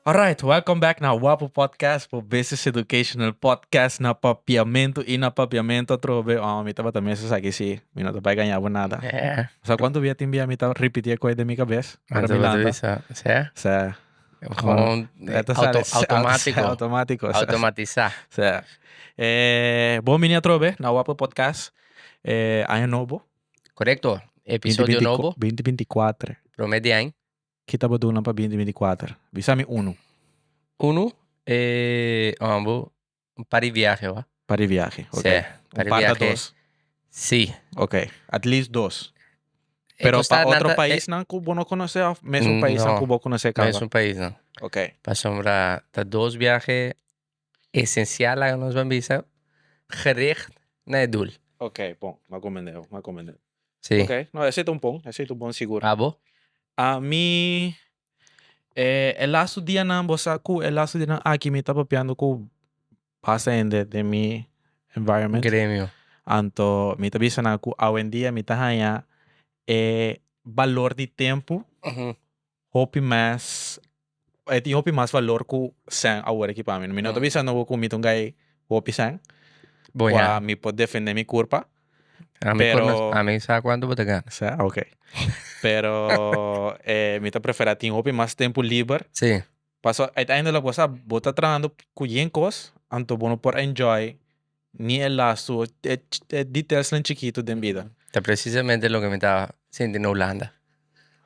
Alright, welcome back na Wapo Podcast, bo Business Educational Podcast na Papiamento y na Papiamento atrobe. Oh, mi tabata mes esaki si, mi no ta bai gaña bo nada. Yeah. Sa cuanto bia tin bia mi ta ripiti e koe den mi cabes? Ora Anto mi bo ta lanta. bisa, sea? Sa. Gewoon E ta sali auto, automatico. Automatico. Sa. Automatisa. Sa. Eh, bon bini atrobe na Wapo Podcast. Eh, aña nobo. Correcto. Episodio nobo. 2024. Prome di aña. Ki ta bo duna pa 2024? Bisa mi unu. Unu, eh, ambo, un par di viahe, wa. Par di viahe, ok. Sí, Un par di par ta viahe. dos. Sí. Ok, at least dos. E Pero kosta pa nan otro ta- e- paisnan ku bo no konosé of mesun paisnan No, ku bo konosé kaba? mesun paisnan. Ok. Pasobra ta dos viahe esencial laga nos ban bisa, gericht na e doel. Ok, bon, m'a komendé, m'a komendé. Sí. Ok, no, esei ta un bon, esei ta un bon sigur. Abo? Ami, e e lastu dianan, bo sa ku e lastu dianan aki mi ta papiando ku basta hende den mi environment. Gremio. Anto mi ta bisa nan ku awendia mi ta haña e balor di tempu hopi mas, e tin hopi mas valor ku sèn awor aki pa mi. Mi no ta bisa nobo ku mi ta un guy hopi sèn, Bo kua ya. mi por defende mi kurpa, Ami pero konos, ami sa kuantu bo ta gana. Sa, ok. Pero mi ta prefera tin hopi mas tempu liber. Sí. Paso uiteindelijk bo sa bo ta trahando ku yen kos, anto bo no por enjoy ni e lastu, e e detailsnan chikitu den bida. Ta precisamente loke mi ta sinti na Hulanda.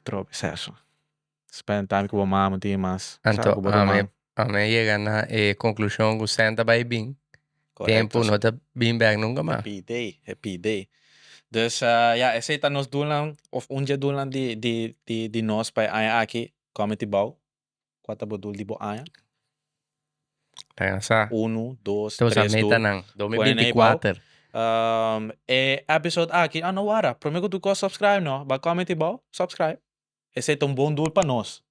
Trobe seso. Spend time ku bo mama tin mas. Sa Anto ku bo ami ruman. ami a yega na e konklushon ku sèn ta bai bin, Korekto. tempu no ta bin bèk nunka mas. Happy day, happy day. Dus ya esei ta nos doelnan of un dje doelnan di di di di nos pa e aña aki, Comedy Bou. Kua ta bo doel di bo aña? Laga sa. Unu, dos, Entonces tres doel. metanan, dos mil Pone na e bou. binticuater. E episode aki, ah no wara, prome ku tur kos subscribe no, ba comment bou, subscribe. Esei ta un bon doel pa nos,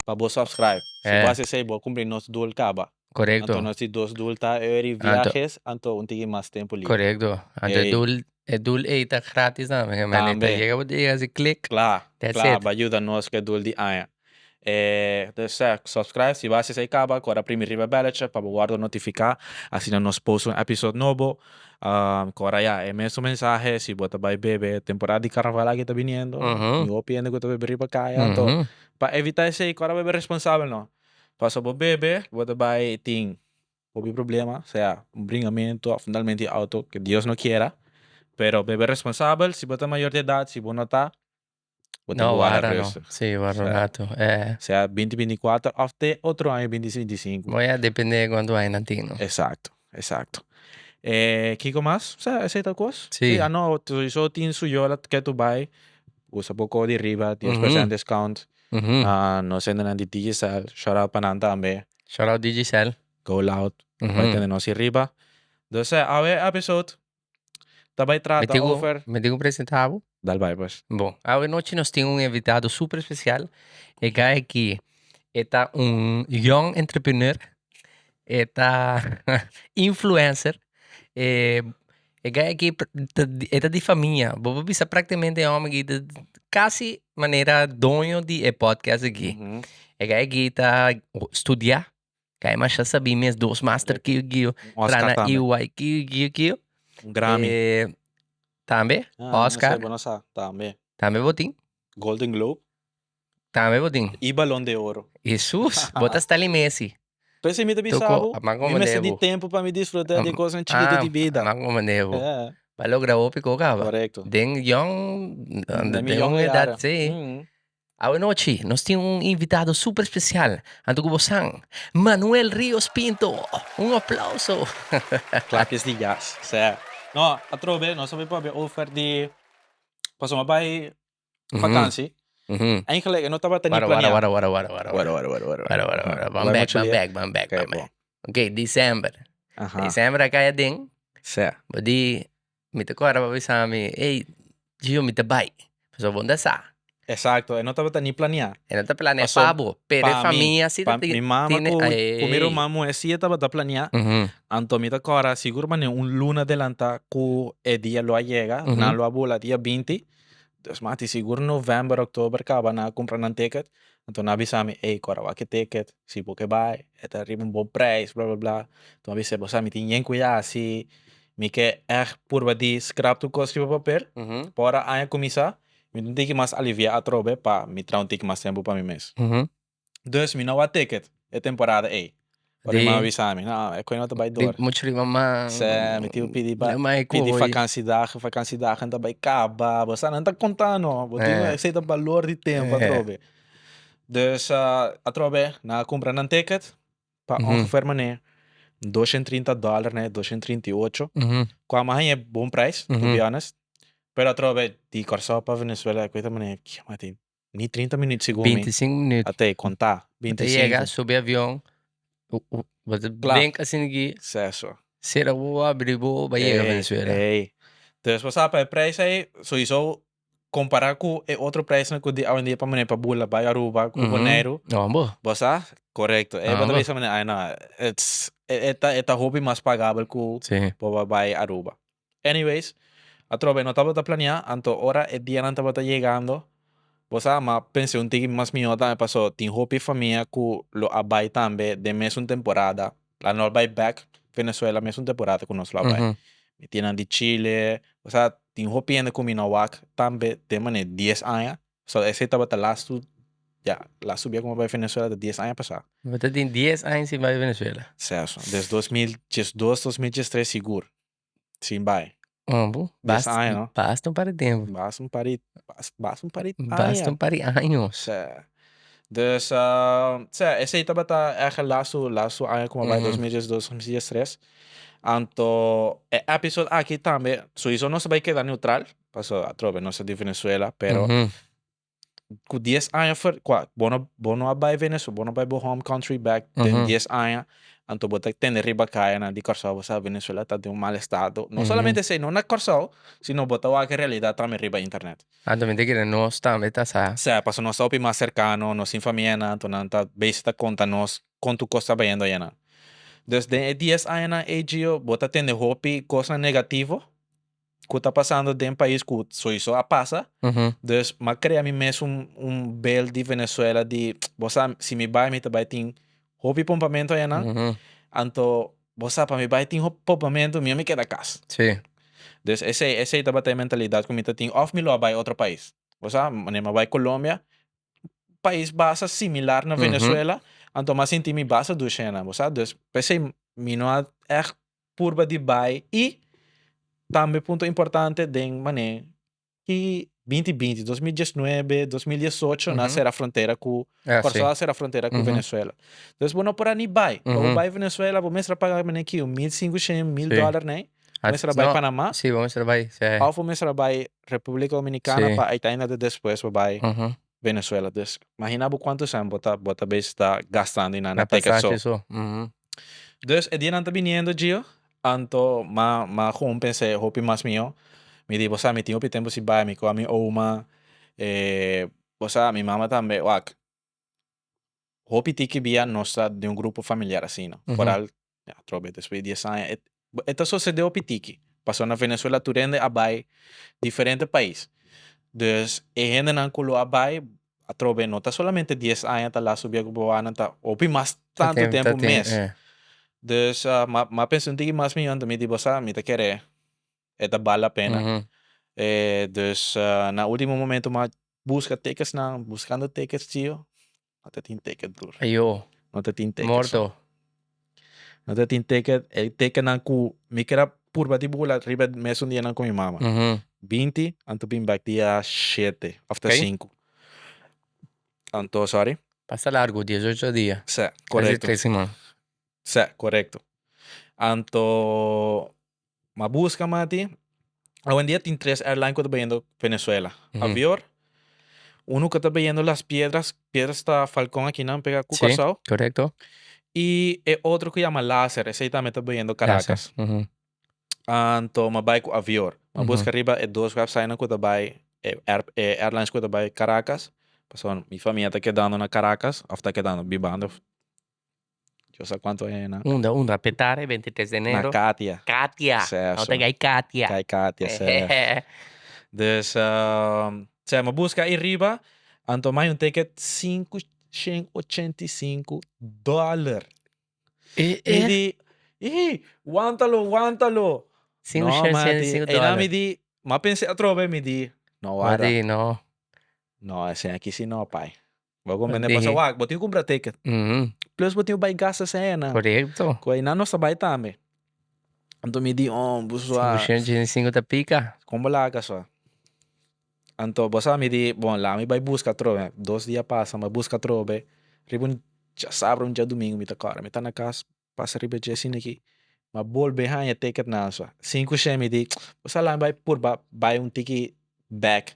pa bo subscribe. Si bo hasi esei bo a cumpli nos doel caba. Correcto. Anto nos di dos doel ta eri Anto viajes, anto un tiki mas tempo liber. Correcto. Anto e Ey. doel, e doel ey ta gratis tambe, ke men Tambe. ta yega bo ta yega hasi click. Kla, That's kla, it. bo a yuda nos ku e doel di aña. Dus subscribe, si bo hasi esei caba, kora primi riba e belletje pa bo wordo notifica, asina nos post un episode nobo. Kora ya e mesun mensahe si bo ta bai bebe temporada di carnaval aki ta biniendo, mi hopi hende ku ta bebe riba kaya, anto pa evita esei kora bebe responsabel no. Pasobra bo bebe bo ta bai tin hopi problema, sea un bringamento of fundalmente di auto, ke Dios no kiera, pero bebe responsabel si bo ta mayor di edad, si bo no ta Bo tin No, ku wara wara no. rustig. Sí, wara un Sea, rato. Eh. sea 2024 of te otro aña 2025. Bo ya depende cuanto aña nan tin, no? Exacto, exacto. Eh, kiko mas? Sea, esei ta kos. Sí. Sí, ah no, sowieso tin su yola ke tu bai, usa bo kodi riba, 10% discount. Ah, nos hendenan di Digicel, shout out pa nan tambe. Shout out Digicel. Go loud, bai tende nos riba. Dus, eh, awe episode Ta bai Mi trata tin ku, over. mi tin ku presentá bo. Dal bai pues. Bon, awe nochi nos tin un invitado super especial. E guy aki e ta un young entrepreneur, e ta influencer, e e guy aki ta e ta di famia. Bo por bisa prácticamente e homber aki ta casi manera doño di e podcast aki. E guy aki ta studia Kai masha sabí mes dos master kiu kiu. Un Oscar Trana tambe. EY kiu kiu kiu. Un Grammy. Eh, tambe? Ah, Oscar. No sé, bo no sa. Tambe. Tambe bo tin? Golden Globe. Tambe bo tin? Y Balón de Oro. Jesus, bo ta Stanley Messi. P'esei mi ta bisa Toko, bo, a man mi mester di komende bo. tempo pa mi disfruta di kosnan chikito Ah, di bida. a man komende bo. Yeah. Bo a logra hopi ko kaba. Korekto. Den yong, Den mi den yong un edad, jaren. sí. Mm. Awenochi nos tin un invitado super special, anto cu bo san, Manuel Rios Pinto! Un aplauso! Klapjes di jas, sè. No, atrobe nos a bay papia over di pasobra a bay vakansi. Eigenlijk e no tabata ni Wara, wara, planea. wara, wara, wara, wara. Wara, wara, wara, wara. Wara, wara, wara. Ban Bai bek, mucho ban lia. bek, ban bek, Oké, ban bon. bek. Oké, december. Aha. December a cay aden. Sè. Bo di, Mi ta kòrda pa bisa mi, Ey, Gio, mi ta bai. Pasobra bo no ta sa. Exacto, e no tabata ni planeá. E no ta planeá Paso, pa bo, pero e pa mi, famia si ta pa mi mama tene, ku, ku mi ey. ruman muhé si e tabata planeá. Anto mi ta kòrda sigur manera un luna adelantá ku e dia lo a yega, nan lo a bula dia 20. Dus mati sigur november, oktober kaba nan a kumpra nan ticket. Anto nan a bisa mi, ey kora wak e ticket, si bo ke bai e ta riba un bon prijs bla bla bla. Anto mi a bisa bo sa mi tin yen ku hasi, mi ke ègt purba di skrap tur kos riba papel pa ora aña kuminsá mi ta un tiki mas aliviá atrobe pa mi traha un tiki mas tempu pa mi mes. Dus mi no wak ticket e temporada ey. Ora mi mama a bisa mi, no, e koe no ta bai door. Muchu riba man. Sè, mi tin ku pidi pa pidi vakantiedagen, vakantiedagen ta bai kaba. Bo sa, nan ta konta no, bo tin ku esei ta balor di tempu atrobe. Dus atrobe nan a kumpra nan ticket pa ongeveer manera 230 dollar ne, 238, ku a haña bon prijs, to be honest. Pero atrobe di Kòrsou pa Venezuela e koe ta manera, kiamati. Ni 30 minuut segun mi. 25 minuut. Ate, contá. 25. Te yega, subi avion, bo ta blink asina aki. Seso. Sera bo abri bo, bo a yega Venezuela. Ey. Dus bo sa pa e prijs ey, sowieso compara cu e otro prijsnan cu di awendia pa mane pa bula bay Aruba cu Boneiru. No bo. Bo sa? Correcto. Ey bo ta bisa mane ay no, it's, e ta, e ta hopi mas pagabel cu bo bay Aruba. Anyways, atrobe no tabata planea, anto ora e dianan tabata yegando, bo sa, m'a pensa un tiki mas mihó tambe paso tin hopi famia ku lo a bai tambe den mesun temporada, la no a bai bek Venezuela mesun temporada ku nos lo a bai. Mi tianan di Chile, osea tin hopi hende ku mi no wak tambe den manera dies aña, so esei tabata lastu, ya, lastu bia ku mi a bai Venezuela ta dies aña pasá. Bo ta tin dies aña sin bai Venezuela? Seso, des 2012, 2013 sigur. Sin bai. Oh, bu. Dies aña, no? Basta un par di tempo. Basta un par di, basta un par di aña. Basta un par di años. Sí. Dus, sí, esei tabata echt e lastu, lastu aña ku mi a bai, 2012, 2013. Anto e episode aki tambe, souiso nos a bai keda neutral, pasobra atrobe nos ta di Venezuela, pero ku dies aña for kua bo no bo no a bai Venezuela bo no bai bo home country back den dies aña anto bo ta tende riba kayanan di Kòrsou bo sa Venezuela ta den un mal estado no solamente esei no na Kòrsou sino bo ta wak e realidat tambe riba internet. Anto mi ta kere nos tambe ta sa. Sa pasobra nos ta hopi mas serkano nos tin famianan anto nan ta bes ta konta nos kon tur kos ta bayendo ayanan dus den e dies añanan ei Gio bo ta tende hopi kosnan negativo ku ta pasando den pais ku soiso a pasa. Dus m'a krea mi mes un un beeld di Venezuela di bo sa si mi bai mi ta bai tin hopi pompamento ayanan. Anto bo sa pa mi bai tin hopi pompamento mi a mi keda kas. Dus esei esei tabata e mentalidat ku mi ta tin òf mi lo a bai otro pais. Bo sa manera mi a bai Colombia pais basa similar na Venezuela anto m'a sinti mi basa dushi ayanan bo sa. Dus p'esei mi no a ègt purba di bai y tambe punto importante den mane ki binti binti, 2019, 2018 nan a sera frontera ku Kòrsou a sera frontera ku Venezuela. Dus bo no por a ni bai. Pa bo bai Venezuela bo mester a paga mane ki un mil sinkushen, mil dòler nei. Bo mester a bai Panama. Sí, bo mester a bai, sí. Òf bo mester a bai República Dominicana pa uiteindelijk ta despues bo bai Venezuela. Dus imagina bo kuantu sèn bo ta bo ta bes ta gastando i nan Na na ticket pasashi so. so. Mhm. Dus e dianan ta biniendo Gio, anto m'a m'a gewoon pens'é hopi mas mihó. Mi di bo sa mi tin hopi tempu si bai, mi ku a mi oma, bo sa mi mama tambe wak. Hopi tiki bia nos ta den un grupo familiar asina, foral ya atrobe despues di dies aña e e ta sosede hopi tiki, pasobra na Venezuela tur hende a bai diferente pais, dus e hendenan ku lo a bai atrobe no ta solamente dies aña ta lastu bia ku bo a nan ta hopi mas tantu tempu mes, dus m'a pensa un tiki mas mihó anto mi di bo sa mi ta kere e ta bal la pena. Dus na ultimo momento m'a buska ticketsnan, buskando tickets tio, no ta tin ticket broer. Ayo. No ta tin ticket. Morto. No ta tin ticket, e ticketnan ku mi keda purba di bula riba e mesun dianan ku mi mama. 20 anto bin bek dia shete of ta sinku. Anto sorry. Pasa largo, 18 dia. Sè, korekto. Kasi tres siman. Sè, korekto. Anto Ma busca mati, awendia tin tres airline cu ta bayendo Venezuela. Avior, uno cu ta bayendo Las Piedras, Piedras ta Falcon akinan pega cu Sí, Curaçao. correcto. Y e otro cu yama Láser, esey tambe ta bayendo Caracas. Láser, Anto ma bay cu Avior. Ma busca riba e dos websitenan cu ta bay, e air, e airlines cu ta bay Caracas, pasobra mi famia ta kedando na Caracas, of ta kedando, bibando. Yo sa cuanto aña na. Unda, unda? Petare, 23 de enero. Na Katia. Katia. Seso. Ota gai Katia. Gai Katia, se. Dus, sea, mi a buska ei riba, anto mi a haña un ticket 585 dòler. E, Mi e. di, ih, wántalo, wántalo. Sinku No, shen mati, shen sinku einan dòler. mi di, mi a pensa atrobe, mi di, no Ma wara. di, no. No, esei aki si no, pai. Bo Ma comprende? Pasobra di, wak, bo tin ku kumpra ticket. mhm. Plus bo tin ku bai gasta esei nan. Korekto. Ku einan nos ta bai tambe. Anto mi di, oh, bo Sinku sua. shen shen sinku ta pika. Kon bo laga sua? Anto bo sa mi di, bon, laga mi bai buska atrobe. Dos dia pasa, mi a buska atrobe. Riba un djasabra, un djadumingu mi ta kòrda. Mi ta na kas, pasa riba dje asina aki. Mi a bolbe haña ticketnan sua. Sinku shen mi di, bo sa laga mi bai purba bai un tiki bek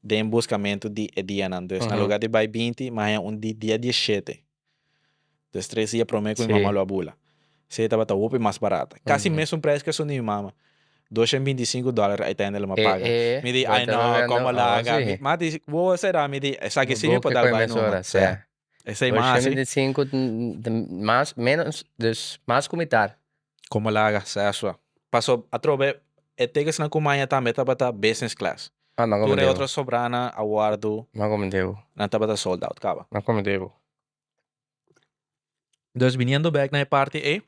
den buskamentu di e dianan. Dus na lugar di bai 20, mi a haña un di dia 17. Dus 3 dia promé ku mi mama lo a bula. Esei tabata hopi mas barata. Kasi mesun prijs ku esun di mi mama. 225 dòler uiteindelijk mi a paga. Mi di, ai no, komo laga. Mati, wowo sera? Mi di, esaki si mi por dal bai numa. Sea, esei mi a hasi. 225 mas, menos, dus mas ku mitar. Komo laga, sea sua. Paso atrobe e ticketsnan ku maña tambe tabata business class. Ah, no Tur e otro sobranan a wòrdu. No koment'é bo. Nan tabata sold out kaba. No koment'é bo. Dus biniendo bek na e parti ei,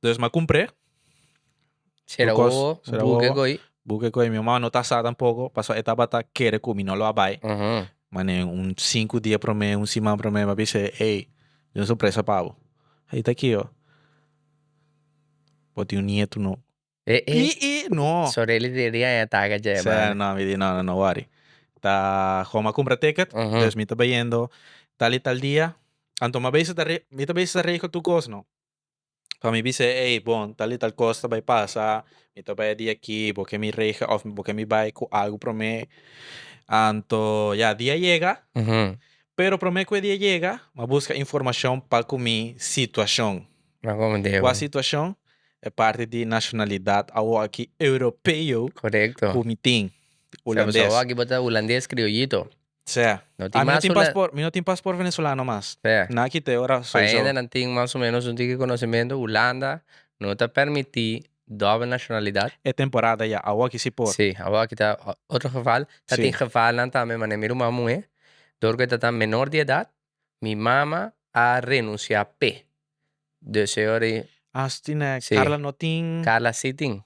dus mi a kumpr'é. Sera Tur kos, wowo, sera buke wowo. koi. Buke koi. Mi mama no ta sa tampoko, pasobra e tabata kere ku mi no lo a bai. Mane un 5 dia promé, un siman promé, mi a bis'é, ey, mi un sorpresa pa bo. Ey ta kio? Bo tin un nietu no. E, e. I, i, no. Soreli di ria e ataca dje, Sí, man. no, mi di, no, no, no worry. Ta gewoon a cumpra ticket, dus mi ta bayendo tal y tal dia. Anto mi a bisa ta re, mi ta bisa ta regel tur cos, no. Pa mi bisa, ey, bon, tal y tal cos ta bay pasa, mi ta bay e dia aki, bo ke mi regel of bo ke mi bay cu algo prome. Anto, ya, dia yega, pero prome cu e dia yega, mi a busca informacion pa cu mi situacion. Ma como debo? Cua situacion? E parti di nacionalidad awo aki europeo Correcto. cu mi tin, O sea, hulandes. awo aki bo ta hulandes criollito. Sea. No tin Ah, mi no mas tin hula- paspoort, mi no tin paspoort venezolano mas. Sea. Na ki te ora Pa sowieso. hende nan tin mas o menos un tiki conocimiento, Hulanda no ta permiti doble nacionalidad. E temporada ya, awo aki si por. Sí, awo aki ta otro geval. Ta tin gevalnan tambe, manera mi ruman muhe, dor cu e ta ta menor di edad, mi mama a renuncia p'e. Dus e ora ei. Ah, asina, Sí. Carla no tin. Carla sí tin. Mi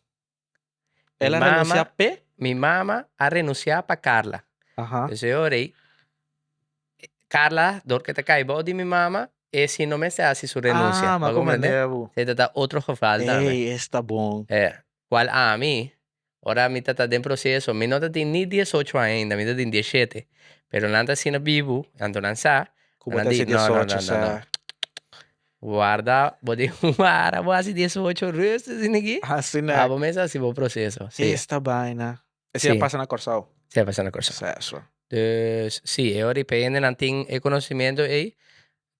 El a mama renuncia p'e? Mi mama a renuncia pa Carla. Dus e ora ei, Carla, dor cu e ta cay bao di mi mama, e si no mester haci su renuncia. Ah, m'a Bo comprende? comprende bo. Esei ta ta otro geval tambe. Ey, esta bon. E, cual ami, ora mi ta ta den proceso, mi no ta tin ni 18 aña ainda, mi ta tin 17. Pero nan ta asina bibu, anto nan sa, Cu bo nan ta di, haci no, no, 18, no, no, sa. no. Warda, bo tin wara, bo haci 18 rustig asina aki. Asina. Abo mes haci bo proceso, si. Esta baina. Esei a Sí. pasa na Kòrsou. Esei a pasa na Kòrsou. Sa eso. Dus, sí, e ora ei hendenan tin e conocimiento ei,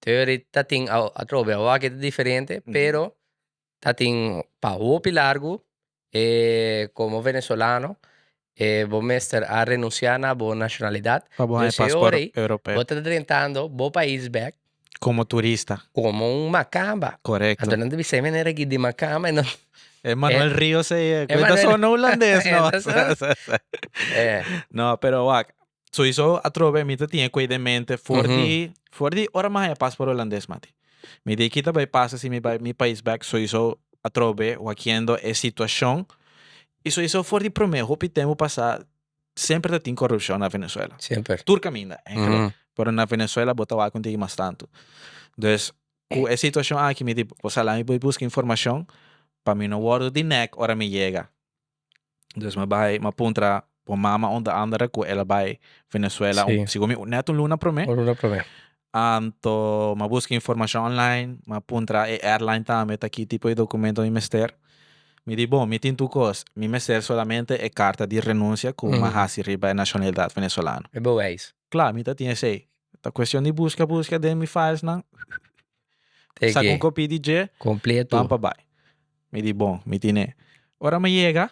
te ora ei ta tin atrobe awor ta diferente, pero ta tin pa hopi largu como venezolano bo mester a renuncia na bo nacionalidad. Pa bo haña Dus e ora paspoort ei europeo. bo ta drentando bo pais bek. Como turista. Como un macamba. Correcto. Anto nan ta bisa e manera aki di macamba e no. E Manuel Ríos ei, E cuenta Manuel so no hulandes no. Enta so. No, pero wak, sowieso atrobe mi ta tin e cuida en mente for di, for di ora mi a haña paspoort hulandes mati. Mi di kita bay pasa si mi bay mi pais bek sowieso atrobe wakiendo e situacion y sowieso for di prome hopi tempo pasa semper ta tin corupcion na Venezuela. Semper. Tur caminda eigenlijk. Pero na Venezuela bo ta wak un tiki mas tanto. Dus cu e situacion aki mi di osala mi bay busca informacion pa mi no wordo di nek ora mi yega. Dus mi bay mi puntra bo mama onder andere cu el a bay Venezuela segun mi net un luna prome. Un luna prome. Anto mi a busca informacion online, mi a puntra e airline tambe ta ki tipo di documento mi mester. Mi di bon, mi tin tur cos, mi mester solamente e carta di renuncia cu mi a haci riba e nacionalidad venezolano. E bewijs. Kla, mi ta tin esey. Ta cuestion di busca busca den mi filesnan, Te saca un ke. copia di dje, Completo. pam pa bay. Mi di bon, mi tine. Ora mi yega,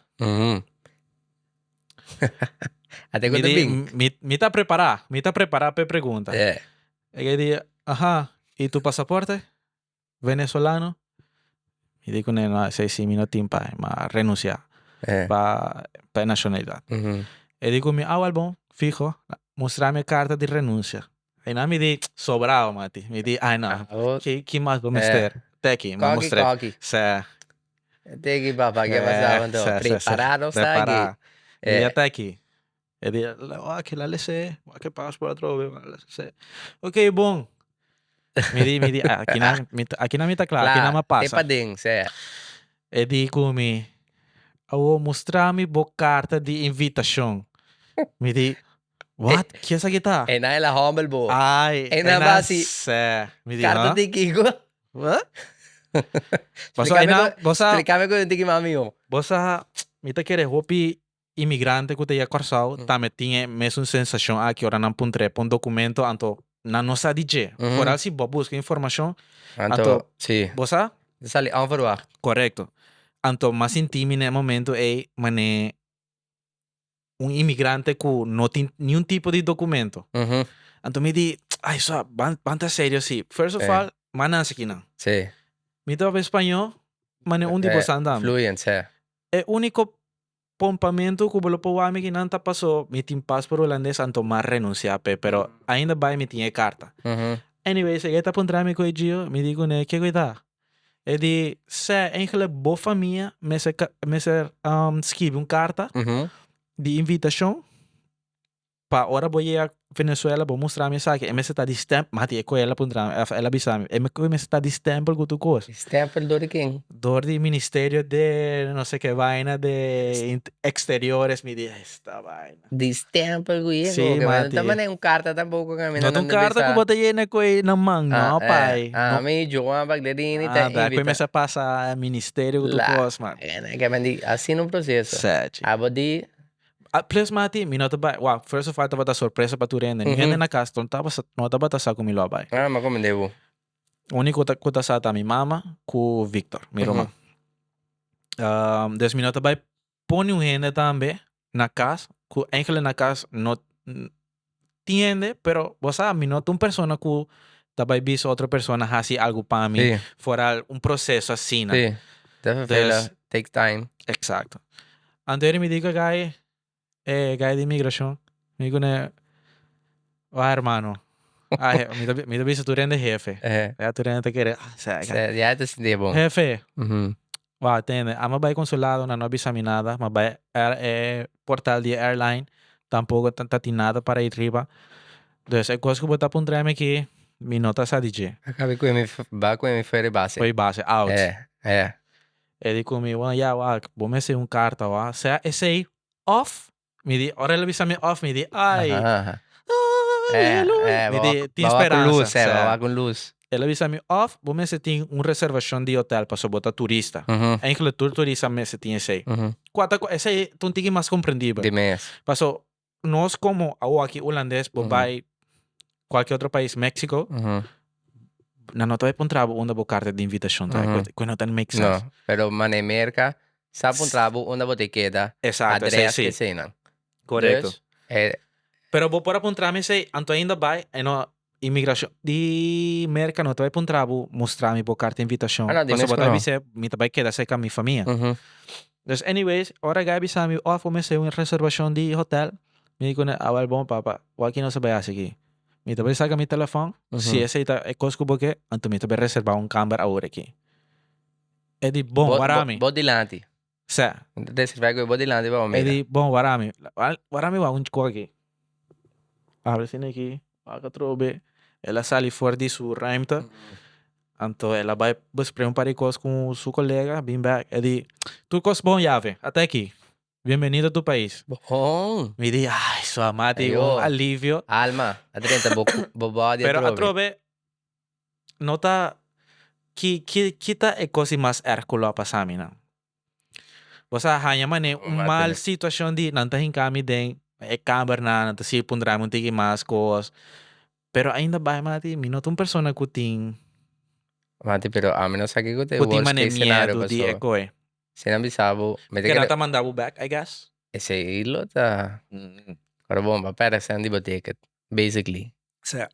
Ate cu mi ta di, bin. mi, mi ta prepara, mi ta prepara pa e pregunta. E di, aha, y tu pasaporte? Venezolano? Mi di cu ne, no, esey si mi no tin pa, mi a renuncia. Pa pa e nashonalidat. E di ku mi, ah wèl bon, fiho, mustra mi e karta di renunsia. Einan mi di, sobrao mati. Mi di, ai no, ki ki mas bo mester? Te aki, mi a mustr'é. Sè. Te aki papa, ke pasaba anto? Prepará nos ta aki. Prepará. Mi di, te aki. E di, wak, la les'é, wak e paspoort atrobe, la les'é. Ok, bon. Mi di, mi di, akinan, akinan mi ta kla, akinan mi a pasa. Te paden, sè. E di ku mi, Awor mustra mi bo karta di invitashon. Mi di, What? Ke esaki ta? E nan el a humble bo. Ai, E nan ba si, sè. Mi di, Karta huh? di kiko? What? Pasobra e nan, bo sa. Splikame ku un tiki mas mihó. Bo sa, mi ta kere hopi Imigrante ku ta yega Kòrsou tambe tin e mesun sensashon aki ora nan puntr'é pa un dokumento anto nan no sa di dje. Foral si bo a buska informashon anto bo sa. Ta sali onverwacht. Korekto. Anto mas sinti mi na e momento ei manera un imigrante ku no tin niun tipo di dokumento. Anto mi di, ai sa, ban ban ta serio si. First of all, m'a nase kinan. Mi ta papia spañó manera un di bo sa tambe. Fluent, si. E úniko Pompamentu ku bo lo por wak mi kinan ta paso mi tin paspor hulandes anto m'a renuncia p'e pero ainda bai mi tin e karta. Anyway e ta puntra mi ku e Gio mi di kuné ke ku e ta? E di sè eigenlijk bo famia mester mester skibi un karta di invitashon Pa ora bo yega Venezuela bo mustra mi esaki e mester ta di stempel, mati e koe el a puntra mi, of el a bisa mi, e koe mester ta di stempel ku tur kos. Di stempel dor di ken? Dor di ministerio de no se ke vaina de exteriores, mi di esta vaina. Di stempel ku yego? Si mati. No ta manda un karta tampoko ku No ta un karta ku bo ta yena koe na man no pai. Ah, mi Joan Pagliarini ta invita. Ah, koe mester pasa ministerio ku tur kos man. La, asina un proseso. Sèchi. Abo di Plus mati, mi no ta bai, wak, first of all tabata sorpresa pa tur hende, ni hende na kas no tabata no tabata sa ku mi lo a bai. Ah, ma komo debu? Uniko ku ta sa ta mi mama ku Victor, mi ruman. Dus mi no ta bai pone un hende tambe na kas, ku eigenlijk na kas no tin hende, pero bo sa mi no ta un persona ku ta bai bisa otro persona hasi algu pa mi, foral un proseso asina. Sí, ta vervelen, take time. Exacto. Anto eri mi di ku e guy, e guy di inmigrashon, mi di kuné, Wak hermano, ai mi ta mi ta bisa tur hende hefe, ya tur hende ta kere, ah sa e guy. Ya e ta sinti bon. Hefe, wak tende, amo bai konsulado nan no a bisa mi nada, mi a bai e portal di e airline, tampoco ta tin nada para ei riba, dus e kos ku bo ta puntra mi aki, mi no ta sa di dje. A kabe ku e mi, ba ku e mi fuera di base. Fuera di base, out. E, e. E di ku mi, bueno, ya wak, bo mester un karta wak. Sea esei of, mi di, ora el a bisa mi of, mi di, ai, aleluya. Mi di, tin speransa. Lus, eh, bo wak un lus. El a bisa mi of, bo mester tin un reservashon di hotel pasobra bo ta turista. Eigenlijk tur turista mester tin esei. Kua ta, esei ta un tiki mas komprendibel. Di mes. Paso, nos komo awor aki hulandes bo bai kualke otro pais, Mexico, nan no ta bai puntra bo unda bo karta di invitashon ta, ku no ta make sense. No, pero manera Merka sa puntra bo unda bo ta keda, Exacto, esei adres si. eseinan. Korekto. Dus, e Pero bo por a puntra mi esei, anto ainda bai e no imigrashon di Merka no ta bai puntra bo mustra mi bo karta di invitashon, Ah, no, di pasobra mes bo ku ta no. bis'é mi ta bai keda serka mi famia. Dus anyways, ora guy bisa mi of bo mester un reservashon di hotel, mi di kuné, awel bon papa, wak nos a bai hasi aki? Mi ta bai saka mi telefòn, si esei ta e kos ku bo ke, anto mi ta bai reservá un kamber awor aki. E di, bon, wara mi. Bo dilanti. Sè. Reservá ku bo dilanti pa bo E mira. di, bon, wara mi. Wara mi wak un chikó aki. Abri asina aki, wak atrobe. El a sali for di su ruimte. Anto el a bai besprek un par di kos ku su kolega, bin bek, e di, Tur kos bon yave, ata aki. Bienbenido a tu pais. Bon! Mi di, ay, su amati, un alivio. Alma, a drenta bo bo body Pero atrobe. atrobe, no ta, ki ki ki ta e kos di mas erg ku lo a pasa mi nan? Bo sa haña manera un mal situashon di nan ta hinka mi den e kambernan, nan ta sigui puntra mi un tiki mas kos. Pero ainda bai mati, mi no ta un persona ku tin. Mati, pero ami no sa kiko ta e Ku tin worst manera case scenario miedu di e pasobra. koe. Si nan bisa bo, mi ta Ke nan kere. ta manda bo bek, I guess. Esei lo ta. Ora bon, bo a pèrdè sèn di bo ticket, basically. Sè.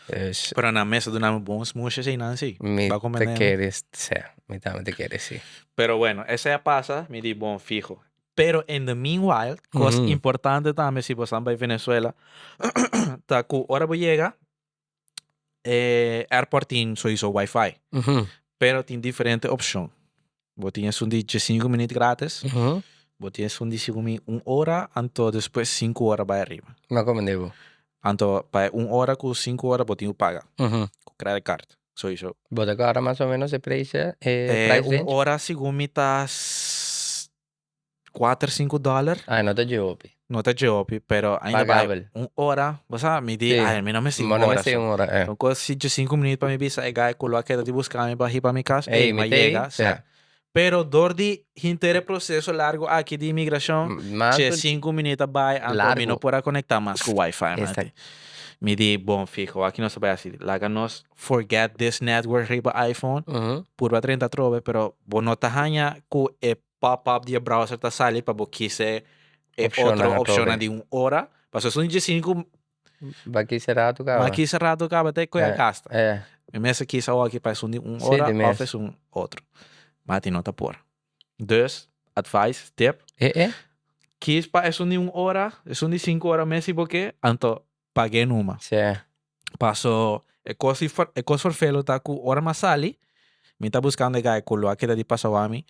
Dus. Pero nan mes a duna mi bon smoesjes einan si. Mi Ba ta komende. kere, sè, mi tambe ta kere si. Pero bueno, esei a pasa, mi di bon fiho. Pero in the meanwhile, kos importante tambe si bosan bai Venezuela, ta ku ora bo yega, e airport tin soiso wifi. Pero tin diferente opshon. Bo tin esun di diesinku minüt gratis, bo tin esun di segun mi un ora, anto despues sinku ora bai ariba. Ma komo di bo? Anto pa e un ora ku sinku ora bo tin ku paga ku credit card soiso. Bo ta kòrda mas o menos e preis, e price range? Un ora segun mi ta Kuater sinku dòler. Ay, no ta dje hopi. No ta dje hopi, pero ainda bai Pagabel. un ora. Bo sa, mi di, Sí. ay, mi no mester Bo un no ora mester so. un ora, eh. Un kos si dje sinku minuut pa mi bisa e guy ku lo a keda di buska mi pa hiba mi kas, Ey, ey, mi m'a ta ey, yega, sí. sa. Pero dor di henter e proseso largu aki di imigrashon, Mas dje ku sinku minuut a bai, anto mi no largu. por a konektá mas ku wifi, Esta. mati. Mi di, bon, fiho, aki nos ta bai hasi, laga nos forget this network riba iPhone, purba drenta atrobe, pero bo no ta haña ku e pop-up di e browser ta sali pa bo kise e Opcionnan otro atrobe. opcionnan di un ora. Pasobra esun di sinku Ba kise rato ma kaba. kise rato kaba te koe a Eh, gasta. eh. Mi mester kisa awor aki pa esun di un Sí, ora di of mes. esun otro. Mati no ta por. Dus, advice, tip, Eh, eh. kis pa esun di un ora, esun di sinku ora mes si bo ke, anto pag'é numa. Sí. Paso e kos di e kos ferfelo ta ku ora mi a sali, mi ta buskando e guy ku lo a keda di pasa wak mi.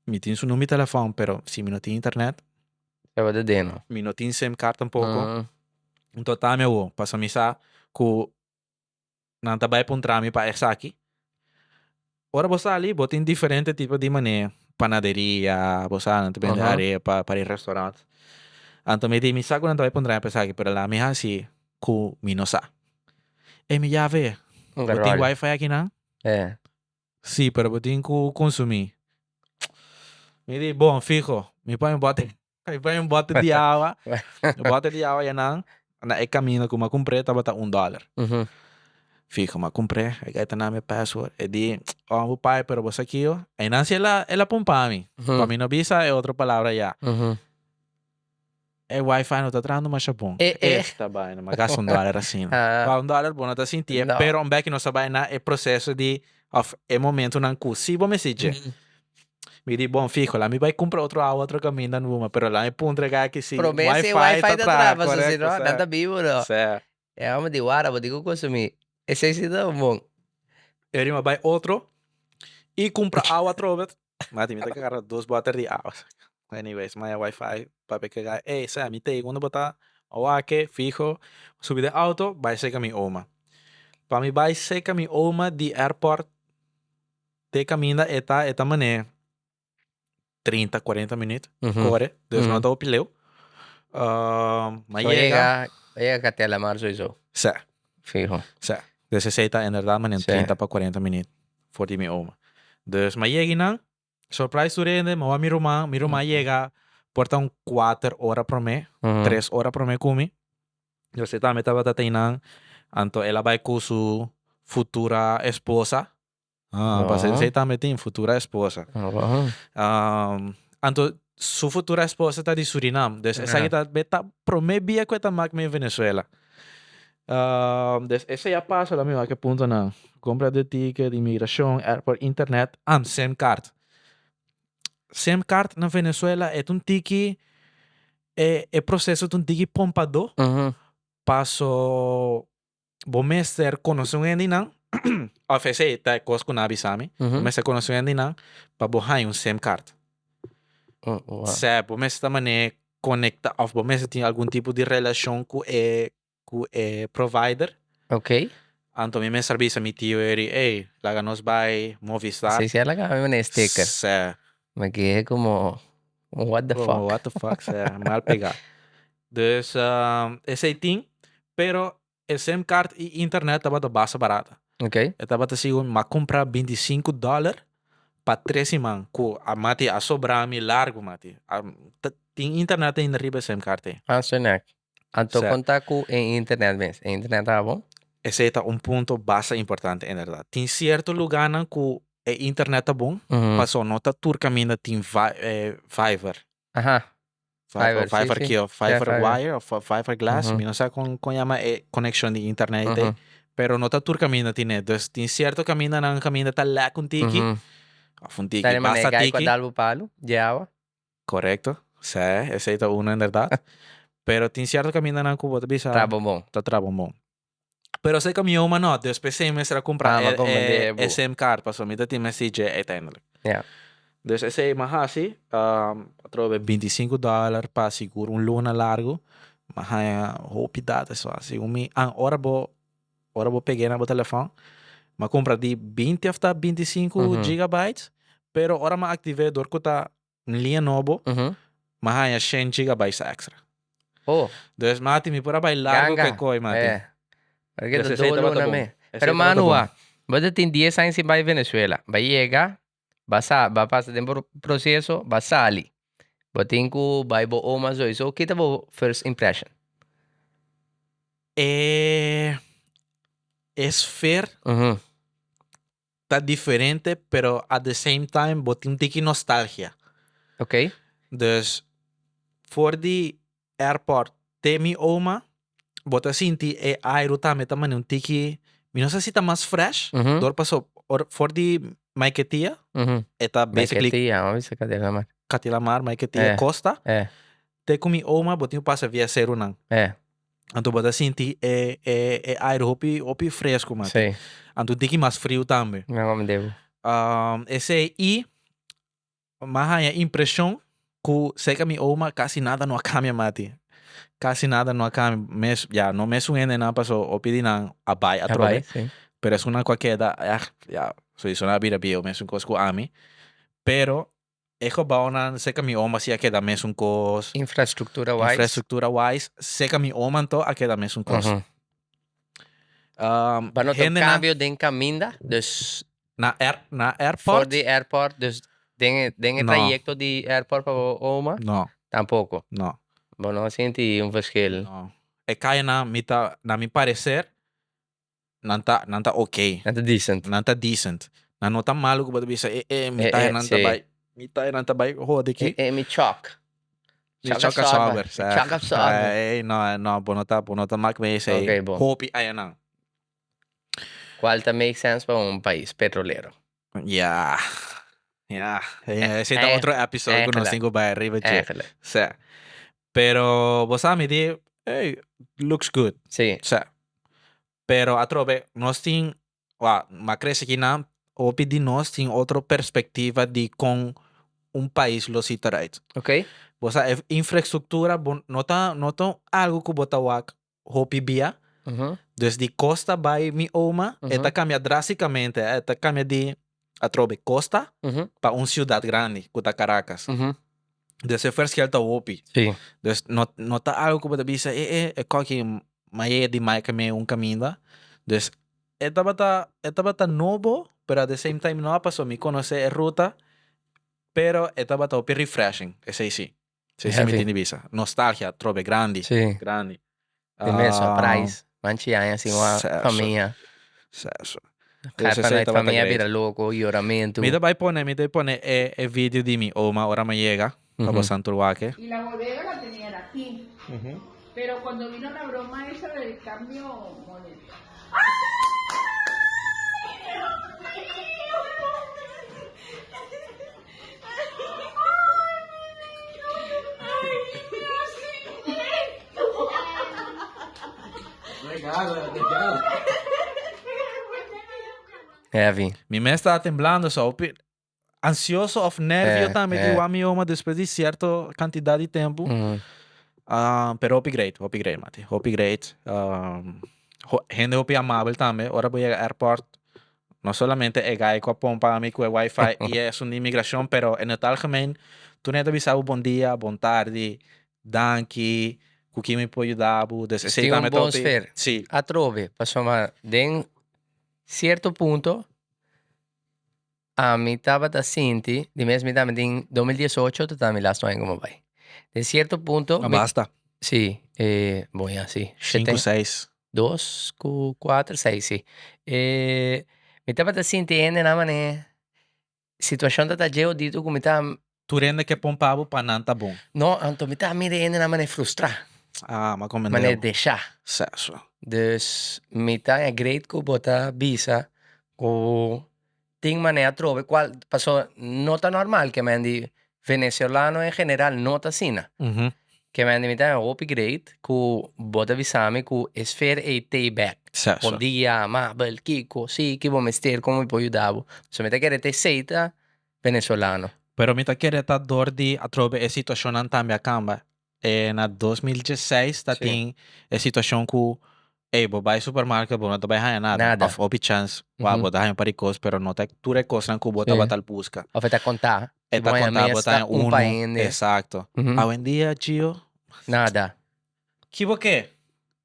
Mi tin su number di telefòn, pero si mi no tin internet, Tabata deno. mi no tin sim card tampoko. Enton ta mi awo, pasobra mi sa ku nan ta bai puntra mi pa esaki. Ora bo sali, bo tin diferente tipo di manera. Panaderia, bo sa, nan ta bende arepa pa e restaurant. Anto mi di, mi sa ku nan ta bai puntra mi pa esaki, pero laga mi hasi ku mi no sa. E mi yave, Un bo tin garòl. wifi akinan? E. Sí, pero bo tin ku konsumí. Mi di, bon, fiho, mi pone un bote, mi pone un bote di awa, un bote di awa yanan, na e camino ku mi a kumpr'é tabata un dòler. Fiho, mi a kumpr'é, e guy ta na mi password, e di, oh, bo pai, pero bo sa kiyo? Einan si el a, el a pumpa mi, pa mi no bisa e otro palabra ya. E wifi no ta trahando masha bon. E, e. Esta baina, mi a gasta un dòler asina. Ah. Pa un dòler bo no ta sintié, No. pero un bek nos ta bai na e proseso di òf e momentonan ku si bo mester dje. Mi di, bon fiho, la mi bai kumpra otro awa otro kaminda numa, pero la mi puntra e guy ki si Promé si wifi wifi ta ta traha, traha, pasobra si korekto, no, nan sa. ta bibu no. Sa. E hòmber di wara, bo tin ku konsumí. Esei si ta bon. E rima bai otro i kumpra awa atrobe. Mati, mi ta agarra dos boter di awa. Anyways, maya wifi, papia ku e guy, ey, sa, mi ta ei, unda bo ta? Awake, fiho, subi den auto, bai seka mi oma. Pa mi bai seka mi oma di airport te kaminda e ta, e ta mane 30, 40 minuut kore, dus no ta hopi leu. Ma So yega. yega, yega Catela Mar sowieso. Sa. Fiho. Sa. Dus esei ta inderdaad mane Sí. 30 pa 40 minuut for di mi oma. Dus ma yega einan, surprise tur hende, mi wak mi ruman, mi ruman yega por ta un kuater ora prome, tres ora prome ku mi. Dus e tambe tabata ta einan, anto el a bai ku su futura esposa. Ah, pa Oh. esei tambe tin futura esposa. Oh. Anto su futura esposa ta di Surinam, dus esaki ta be ta prome bia ku e ta mak me Venezuela. Dus esei a pasa la mi wak e puntonan, compra de ticket, inmigracion, airport, internet, ah, sim card. Sim card na Venezuela e ta un tiki, e e proceso ta un tiki pompadó, paso Bo mester konosé un hendenan, òf esei ta e kos ku nan a bisa mi, bo mester konosé un hendenan pa bo haña un sim card. Sea bo mester ta manera konekta òf bo mester tin algun tipo di relashon ku e ku e provider. Anto mi mester bisa mi tio eri, ey, laga nos bai Movistar. Sí, sí, a laga mi manera sticker. Sea. Me quedé como, what the Como fuck. what the fuck, sea, mal pegá. Dus esei tin, pero e sim card i internet tabata basta barata. E tabata sigun mi a kumpra 25 dollar pa tres siman ku a mati a sobra mi largu mati. Tin internet ainda riba e sim card ei. Ah, so nek. Anto Sa. kon ta ku e internet mes? E internet ta bon? Esei ta un punto basta importante inderdat. Tin sierto lugarnan ku e internet ta bon, pasobra no ta tur kaminda tin fiber. Aha. Fiber, Fiber, sí, fiber sí. kio, Sí, fiber fiber. wire of fiber glass, Ujú. mi no sa kon kon yama e konekshon di internet ei, Ujú. pero no ta tur kaminda tine. Dus tin sierto kamindanan kaminda ta lek un tiki, Ujú. of un tiki, Sa di manera basta gai ku a tiki. dal bo palu di awa? Korekto, sè, esei ta uno inderdat. Pero tin sierto kamindanan ku bo ta bisa. Tra bonbon. Ta tra bonbon. Pero esei kamion ma no, dus p'esei mester a kumpra Ah, ma komprendé e bo. sim card pasobra mi ta tin mester dje uiteindelijk. Ja. Dus esei mi a hasi, atrobe 25 dòler pa sigur un luna largu, mi a haña hopi data so segun mi, ah ora bo ora bo peg'é na bo telefòn, mi a kumpra di 20 òf ta 25 gigabytes, pero ora mi a aktiv'é dor ku ta un liña nobo, mi a haña shen gigabytes extra. Oh. Dus mati, mi por a bai largo Ganga. ku e koi, mati. Eh. Porque Dus ta esei dolo tabata na bon. me. Esei Pero tabata mano, bon. wa, bo ta tin 10 aña sin bai Venezuela. Ba yega, ba sa, ba pasa den proceso, ba sali. Bo tin ku bai bo oma sowieso. Ki ta bo first impression? E, e sfeer ta diferente, pero at the same time bo tin un tiki nostalgia. Dus for di airport te mi oma, bo ta sinti e airu tambe ta mane un tiki, mi no sa si ta mas fresh, dor paso or for di Maiquetia, e ta basically Maiquetia, vamos bisa Catia Lamar. Catia Lamar, Maiquetia, Costa, te ku mi oma bo tin ku pasa via serunan. Anto bo ta sinti e e e aire hopi hopi fresco mati. Sí. Anto diki mas friu tambe. Mi a debu. Esei i m'a haña impresion ku serka mi oma kasi nada no a kambia mati. Kasi nada no a kambia. Mes ya no mesun hendenan paso hopi di nan a bai atrobe. A bai, sí. Pero esunnan ku a keda ègt ya soiso nan a bira bieu mesun kos ku ami. Pero E gebouwnan serka mi oma si a keda mesun kos. Infrastructura wise. Infrastructura wise, serka mi oma anto a keda mesun kos. Ba no ta un cambio den caminda, dus. Na air, na airport? For di airport, dus den e, den e trayecto di airport pa bo oma? No. Tampoco? No. Bo no a sinti un verschil? No. E cayanan mi ta, na mi parecer, nan ta nan ta ok. Nan ta decent. Nan ta decent. Nan no ta malo ku bo ta bisa e e mi Eh, ta eh, nan ta sí. bai mi ta nan ta bai hode E aki. e mi chok. Mi Chok chok absorber. absorber. Mi chok absorber. Ey no no bo no ta bo no ta mak mee esei Ok, bon. hopi ayanan. Cual ta make sense pa un pais petrolero. Ya ya esei ta Eh, otro episode ku nos eigenlijk. tin ku bai riba dje. Eigenlijk. Sè. Pero bo sa mi di ey looks good. Sí. Sè. Pero atrobe nos tin, wa, m'a crece kinan, hopi di nos tin otro perspectiva di con un pais lo si ta right. Ok. Bo sa e infraestructura bo no ta no ta algo cu bo ta wak hopi bia. Dus di costa bay mi oma e ta cambia drasticamente, e ta cambia di atrobe costa pa un ciudad grandi cu ta Caracas. Dus e verschil ta hopi. Sí. Dus no no ta algo ku bo ta bisa e e e koki maye di maika me un kaminda. Dus e tabata e tabata nobo pero at the same time no pasobra mi konosé e ruta pero e tabata hopi refreshing esei si. Esei si mi Heavy. tin di bisa. Nostalgia trobe grandi. Sí. Grandi. Di mes surprise. Manchi aña sin wak Seso. famia. Seso. Ga Dus esei vanuit tabata famia great. bira loko, yoramentu. Mi ta bai pone, mi ta bai pone e e video di mi oma ora mi yega pa bosan tur wak. Y la bodega la tenían aquí. Pero cuando vino la broma esa del cambio monetario. Heavy. Mi mes taba temblando so hopi ansioso of nervio tambe di wak mi oma despues di cierto cantidad di tempo. Pero hopi great, hopi great mati, hopi great. Hende hopi amabel tambe ora bo yega airport no solamente e guy cu a pompa ami cu e wifi y e asunto di inmigracion pero en het algemeen tur hende ta bisa bo bon dia, bon tardi, danki, cu ki mi por yuda bo, dus esey Tin un tambe ta bon hopi sfeer. si. Atrobe, pasobra den cierto punto ami tabata sinti, di mes mi tambe den 2018 ta mi laatste aña cu mi a bay. Den cierto punto No mi basta. Si, bon ya si. Cinco, seis. Dos cu cuater, seis si. Mi tabata sinti hendenan manera situacion ta ta dje odito cu mi ta. Tur hende ke pompa bo pa nan ta bon. No, anto mi ta mira hendenan manera frustra. Ah, m'a comprende. Manera desha. Seso. Dus mi ta haña great cu bo ta bisa cu tin manera atrobe cual pasobra no ta normal ke men di. Venezolano en general no ta asina. Ke men di mi ta hopi great ku bo ta bisa mi ku e sfeer ei t'ei bek. Bon dia, amabel, kiko, si, ki bo mester, kon mi por yuda bo. So mi ta kere ta esei ta Venezolano. Pero mi ta kere ta dor di atrobe e situacionnan tambe a camba. E na 2016 ta tin e situacion cu ey bo bay supermarket bo no ta bay haya nada. Nada. Of hopi chance wa bo ta haya un par di cos pero no ta tur e cosnan cu bo tabata al busca. Of e ta conta. E ta conta bo ta haya un uno. pa hende. Exacto. Awendia Gio. Nada. Ki bo ke?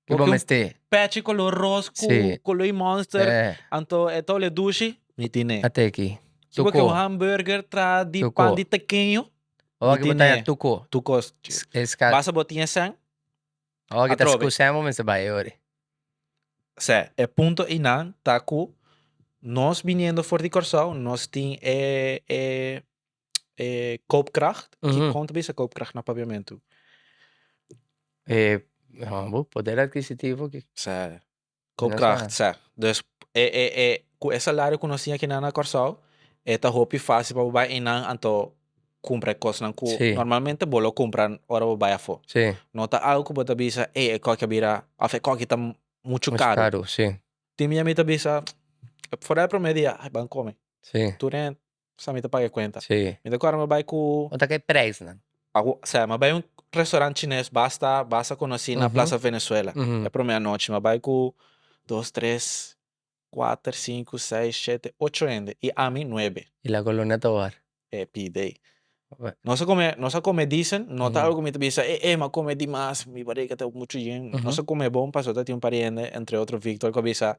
Ki bo Bo ke un mester? pechi color ros cu Sí. color monster, Eh. anto e ta ole dushi? Mi tine. Ate aki. Ki bo ke un Tuko. hamburger tra di Tuko. pan di tekeño? Ora Mi ki bo ta tine. tuko. Tuko. Es ka. Basta bo tin e sen. Ora ki ta Atrobe. skusem bo mester bai ori. Sè, e punto einan ta ku nos biniendo for di Kòrsou nos tin e e e koopkracht. Mhm. Kon ta bisa koopkracht na papiamentu? E bo poder adquisitivo ki. Sè, koopkracht, sè. Dus e e e ku e salario ku nos tin akinan na Kòrsou e ta hopi fásil pa bo bai einan anto kumpra e kosnan ku Sí. normalmente bo lo kumpra ora bo bai afó. Sí. No ta algu ku bo ta bisa ey e koki a bira òf e koki ta muchu Muchu karu. karu, sí. Tin mi a mi ta bisa for el promé dia ay ban kome. Sí. Tur hende sa mi ta paga e kuenta. Sí. Mi ta kòrda mi bai ku. Unda ku e prijsnan? Awo, sea, mi a bai un restaurant chines basta, basta konosí na Plaza Venezuela. E promé anochi mi a bai ku dos, tres, kuater, sinku, seis, shete, ocho hende i ami nuebe. I la Colonia Tovar? E pidei. Nos a kome, nos a kome dicen, no ta algu mi ta bisa, e e mi a kome dimas, mi barriga ta muchu yen. Nos a kome bon pasobra ta tin un par di hende, entre otro Victor, ku a bisa,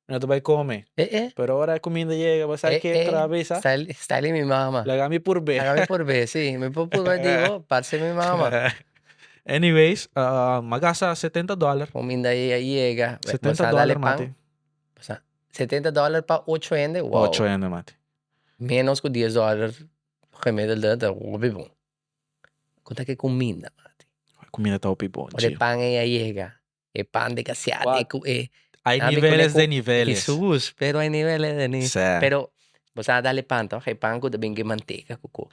Mi no ta bai kome. E e. Pero ora e kuminda yega, bo sa E ke e. tra bisa? Style, style di mi mama. Laga mi purbe. Laga mi purbe, si. Mi por purba di bo, parse mi mama. Anyways, mi a gasta setenta dòler. Kuminda ei a yega. Bo Setenta sa dale dòler, pan. mati. Bo sa, setenta dòler pa ocho hende? Wow. Ocho hende, mati. Menos ku dies dòler gemiddelde ta hopi bon. Ku ta ke kuminda, mati? Kuminda ta hopi bon, Ora e chi. pan ei a yega. E pan de casiate cu e. Hay niveles de niveles. Jesús, pero hay niveles de niveles. Sí. Pero bo sa dale pan toch? E pan cu ta bin cu manteca cu cu.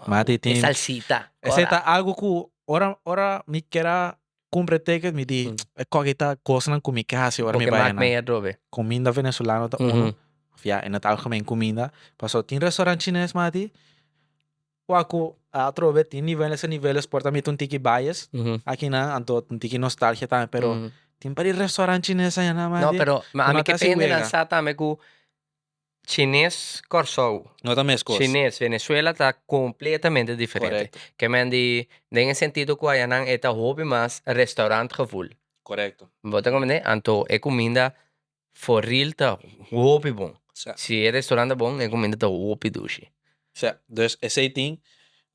Mati tin. E salsita. Esey ta algo cu ora ora mi kier a cumpra e ticket mi di e koki ta cosnan cu mi ke haci ora mi Porque bay mak anan. meya atrobe. Cuminda venezolano ta uno. Of ya in het algemeen cuminda. Paso tin restaurant chines mati. Wak ku atrobe tin niveles en niveles por ta mi ta un tiki bias akinan anto un tiki nostalgia tambe pero tin par di restaurant chines aña nan No pero ku ami no ke ta hasi pende nan wega. sa tambe ku chines Kòrsou No ta meskos. chines Venezuela ta kompletamente diferente. Korekto. Ke men di den e sentido ku ayanan e ta hopi mas restaurant gevoel. Korekto. Bo ta komprende? Anto e kuminda For real ta hopi bon. Sa. Si e restaurant ta bon, e kuminda ta hopi dushi. Sa, dus esei tin,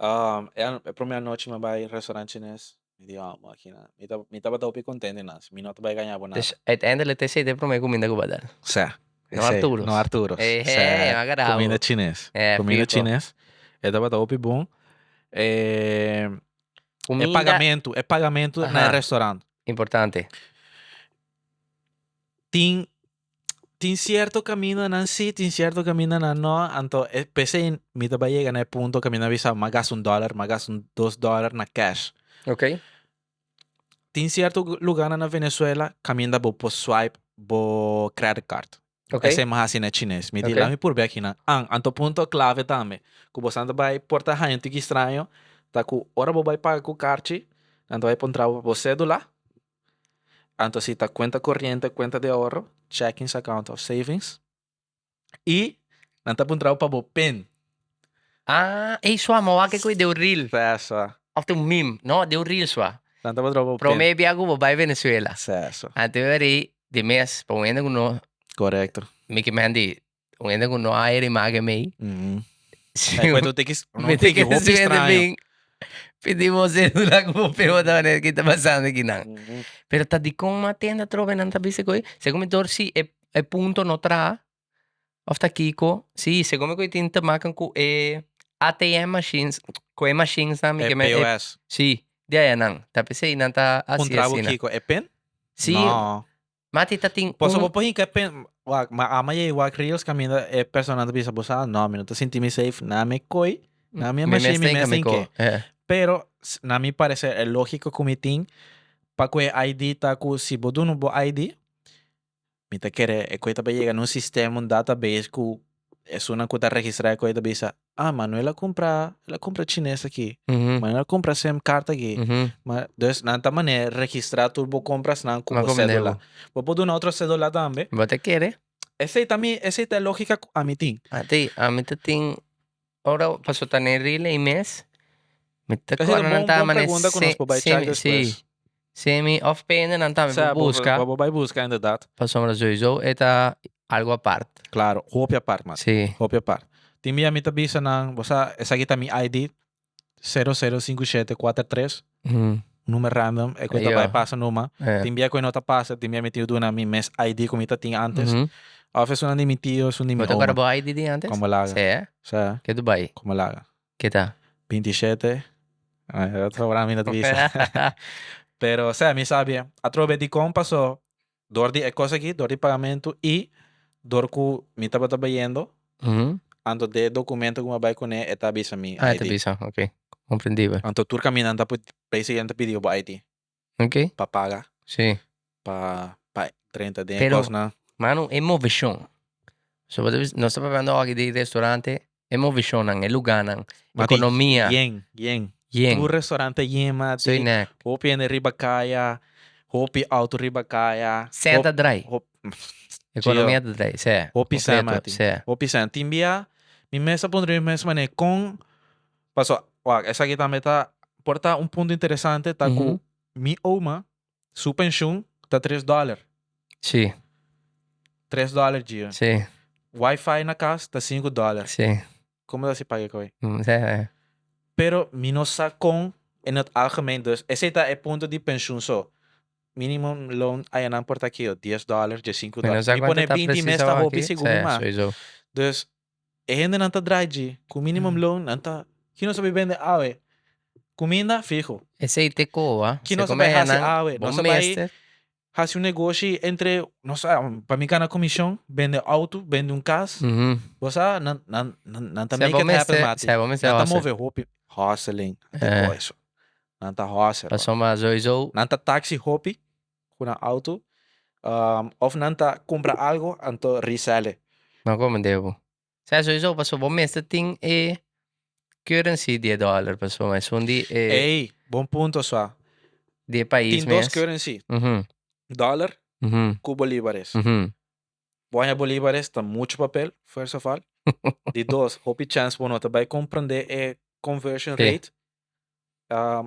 e e prome anochi mi a bai restaurant chines, mi di oh makina, mi ta mi tabata hopi contento einan, mi no ta bai gaña bo nada. Dus uiteindelijk ta esei ta e prome kuminda ku bo a dal. Sa, No esei, Arturo's. no Arturo's. Eh, Sa, mi a agarra bo. kuminda chines, Eh, kuminda fijo. chines, e tabata hopi bon. E Kuminda pagamentu, e pagamentu na e Aha. restaurant. Importante. Tin tin cierto camindanan si, tin cierto camindanan no, anto e p'esei mi ta bai yega na e punto cu mi na bisa m'a gasta un dollar, m'a gasta un dos dollar na cash. Ok. Tin cierto lugarnan na Venezuela caminda bo por swipe bo credit card. Ok. Esei m'a haci na chines. Mi di Ok. la mi purbe akinan. An, anto punto clave tambe, cu bo san ta bai por ta haña un tiki straño, ta cu ora bo bai paga cu carchi, nan ta bai puntra bo pa bo cedula, Anto si ta cuenta corriente, cuenta de ahorro, checkings account of savings. Y nan ta puntra bo pa bo pin. Ah, ey sua, mi a wak cu deu reel. Sesa. Of ta un meme. No, deu reel sua. Nan ta puntra bo pa bo pin. Prome bia cu bo bay Venezuela. Sesa. Anto e ora di mes, pa un hende cu no. Correcto. Mi ke men di, un hende cu no a hera imagen mei. Ay, pues tu te quis, no te quis hopi extraño. Pidi bo cédula cu bo pego ta manera ki ta pasando aki nan. Pero ta dicon ma tenda atrobe nan ta bisa cu segun mi dor si e e punto no traha of ta kico si segun mi cu tin te maken cu e ATM machines cu e machines nan mi E ke men e POS. si di aya nan ta pesey nan ta haci Puntra bo asina. kico e pin? Si No. Mati ta tin Paso un bo por hinka e pen, wak, ma ama yei wak reels kaminda e persona ta bisa bo sa, no, mi no ta sinti mi safe, na mi koi. Na mi Mi machine, mi mes mes tin tin ke. ke. Pero, na mi parecer, e lógica ku mi tin pa ku e ID ta ku si bo duna bo ID, mi ta kere e koe ta bay yega na un sistema, un database ku esunnan ku ta registra e koe ta bisa, ah, Manuel a kumpra, el a kumpra chines aki, Manuel a kumpra sim card aki. Ma, dus nan ta manera registra tur bo komprasnan ku Ma bo komo cédula. debo? Bo por duna otro cédula tambe. Bo ta kere? Esei ta mi, esei ta e lógica ku ami tin. A ti, ami ta tin ora paso ta den relay mes, mi ta Esei ta kòrda un nan bon, ta bon mane pregunta ku se, nos por bai check semi, si, despues. semi òf pende nan tambe Sea, por bo, buska. bo, bo bai buska inderdaad. Pasobra sowieso e ta algo apart. Claro, hopi apart man. Si. Hopi apart. Tin bia mi ta bisa nan, bo sa, esaki ta mi ID, 005743, Nummer random, e ku ta bai pasa numa. Tin bia ku e no ta pasa, tin bia mi tin duna mi mes ID ku mi ta tin antes. Of esun di mi tio, esun di mi Bo ta oma. kòrda bo ID di antes? Komo laga. Sí, eh? Sí. Ke tu bai? Komo laga. Ke ta? 27. Ay, dat sobra mi no ta bisa. Pero, sea, mi sabi atrobe dikon paso dor di e kos aki, dor di pagamentu i dor ku mi tabata bayendo, anto de dokumento ku mi a bai kuné e ta bisa mi Ah, e ta ID. bisa, ok. Komprendibel. Anto tur kaminda nan ta basically nan ta pidi bo ID. Ok. Pa paga. Si. Pa pa drenta den e Pero, kosnan. mano, e moveshon. So bo ta bisa, nos ta papiando aki di restaurante, e moveshonnan, e lugánan, Mati, ekonomia. yen, yen. Yen. Tur restaurante yen, mati. Soy nek. Hopi hende riba kaya, hopi auto riba kaya. Sen ta drai. Hop, Ekonomia ta drai, se. Hopi sen, Kompleto, mati. se. Hopi sen. Tin bia, mi mes a puntra mi mes manera kon, paso, wak, esaki tambe ta, por ta un punto interesante ta ku mi oma su penshun ta tres dòler. Sí. Tres dòler, Gio. Sí. Wifi na kas ta sinku dòler. Sí. Como ta si paga koe? Sí, sí. Pero mi no sa kon in het algemeen, dus esei ta e punto di penshun so. Minimum loon ayanan por ta kio, dies dòler, diesinku Mi no dòler. sa Mi kuantu pone ta binti mes presiso ta hopi aki. segun Sí, mi ma. sowieso. Dus e hendenan ta draai dji ku minimum loon, nan ta, ki nos a bai bende awe? Kuminda fiho. Esei te koba. Ki Se nos a kome bai hasi hennan, awe? bo Nos a bai mester. hasi un negoshi entre, no sa, pa mi gana komishon, bende auto, bende un kas. Bo sa, nan, nan, nan, nan ta Se make bo it happen, mester, mati. se bo mester Nan ta hustle. move hopi, hustling, te Eh. ko eso. Nan ta hustle. Pasobra sowieso. Nan ta taxi hopi ku nan auto, of nan ta kumpra algo anto resell e. No komende bo. Sa sowieso pasobra bo mester tin e currency di e dollar pasobra esun di e. Ey, bon punto sua. Di e pais Tin dos mes. currency. Dollar ku bolívares. Bo haña bolívares ta mucho papel, first of all. Di dos, hopi chance bo no ta bai comprende e conversion rate.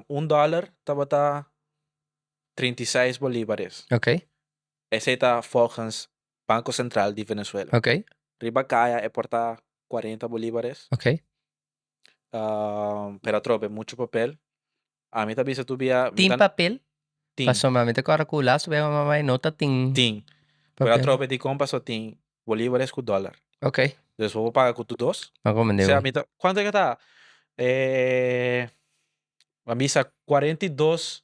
Un dollar tabata 36 bolívares. Esey ta volgens Banco Central di Venezuela. Riba kaya e por ta 40 bolívares. Pero atrobe mucho papel. Ami ta bisa tur bia. Tin papel? Tin. Pasobra mi ta kòrda ku laatste bia ku mi a bai no ta tin. Tin. Pero atrobe dikon pasobra tin bolívares ku dòler. Dus bo por paga ku tur dos. Ma komo Sea mi ta, kuantu ke ta? A bisa 42,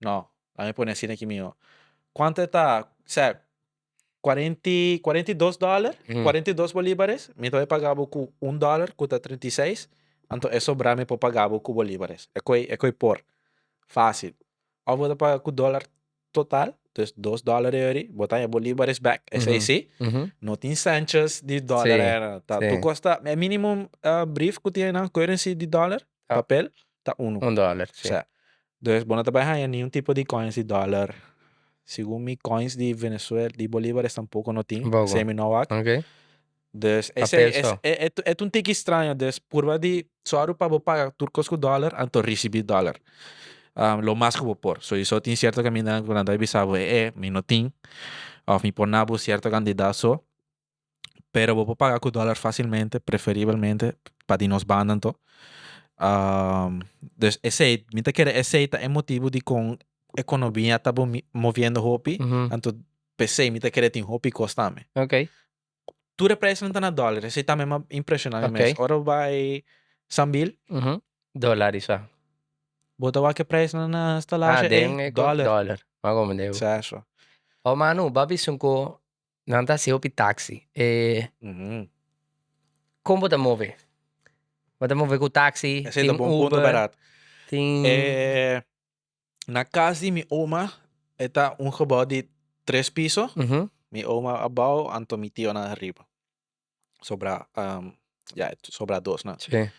no, laat mi pone asina aki mihó. Kuantu e ta? Sea, 40, 42 dòler, 42 bolívares, mi ta bai paga bo ku un dòler ku ta 36, anto e sobrá mi por paga bo ku bolívares. E koi, e koi por. Fásil. Òf bo ta paga ku dòler total, dus dos dòler euri, bo ta haña bolívares bèk. Esei sí, no tin sèntjes di dòler ei. Ta tur kos ta, e minimum brief ku tin einan, currency di dòler, papel, ta unu. Un dòler, sí. Sa. Dus bo no ta bai haña niun tipo di coins di dòler. Segun mi coins di Venezuela, di bolívares tampoko no tin, Tampoco. esei mi no wak. Ok. Dus Papel esei es so. e e e ta un tiki straño, dus purba di sòru pa bo paga tur kos ku dòler anto risibí dòler. Lo mas ku bo por. Soiso tin sierto kamindanan ku nan ta bisa bo e e mi no tin òf mi por na bo sierto kantidat so. Pero bo por paga ku dòler fásilmente, preferibelmente pa di nos banda anto. Dus esei, mi ta kere esei ta e motibu dikon ekonomia ta moviendo hopi, anto p'esei mi ta kere tin hopi kos tambe. Ok. Tur e prijsnan ta na dòler, esei tambe m'a impresiona mi mes. Ok. Ora bo bai Sambil. Dòler isa. Bo ta wak e prijsnan na Ah, stalahe ei, den e dòler. dòler. M'a komende bo. Sa eso. Oh manu, bo a bisa un ku nan ta hasi hopi taxi. E kon bo ta move? Bo ta move ku taxi, Esei ta tin bon punto Uber, bèrdat. tin. E na kas di mi oma e ta un gebou di tres piso. Mi oma abou anto mi tionan ariba. Sobra ya sobra dosnan. Sí.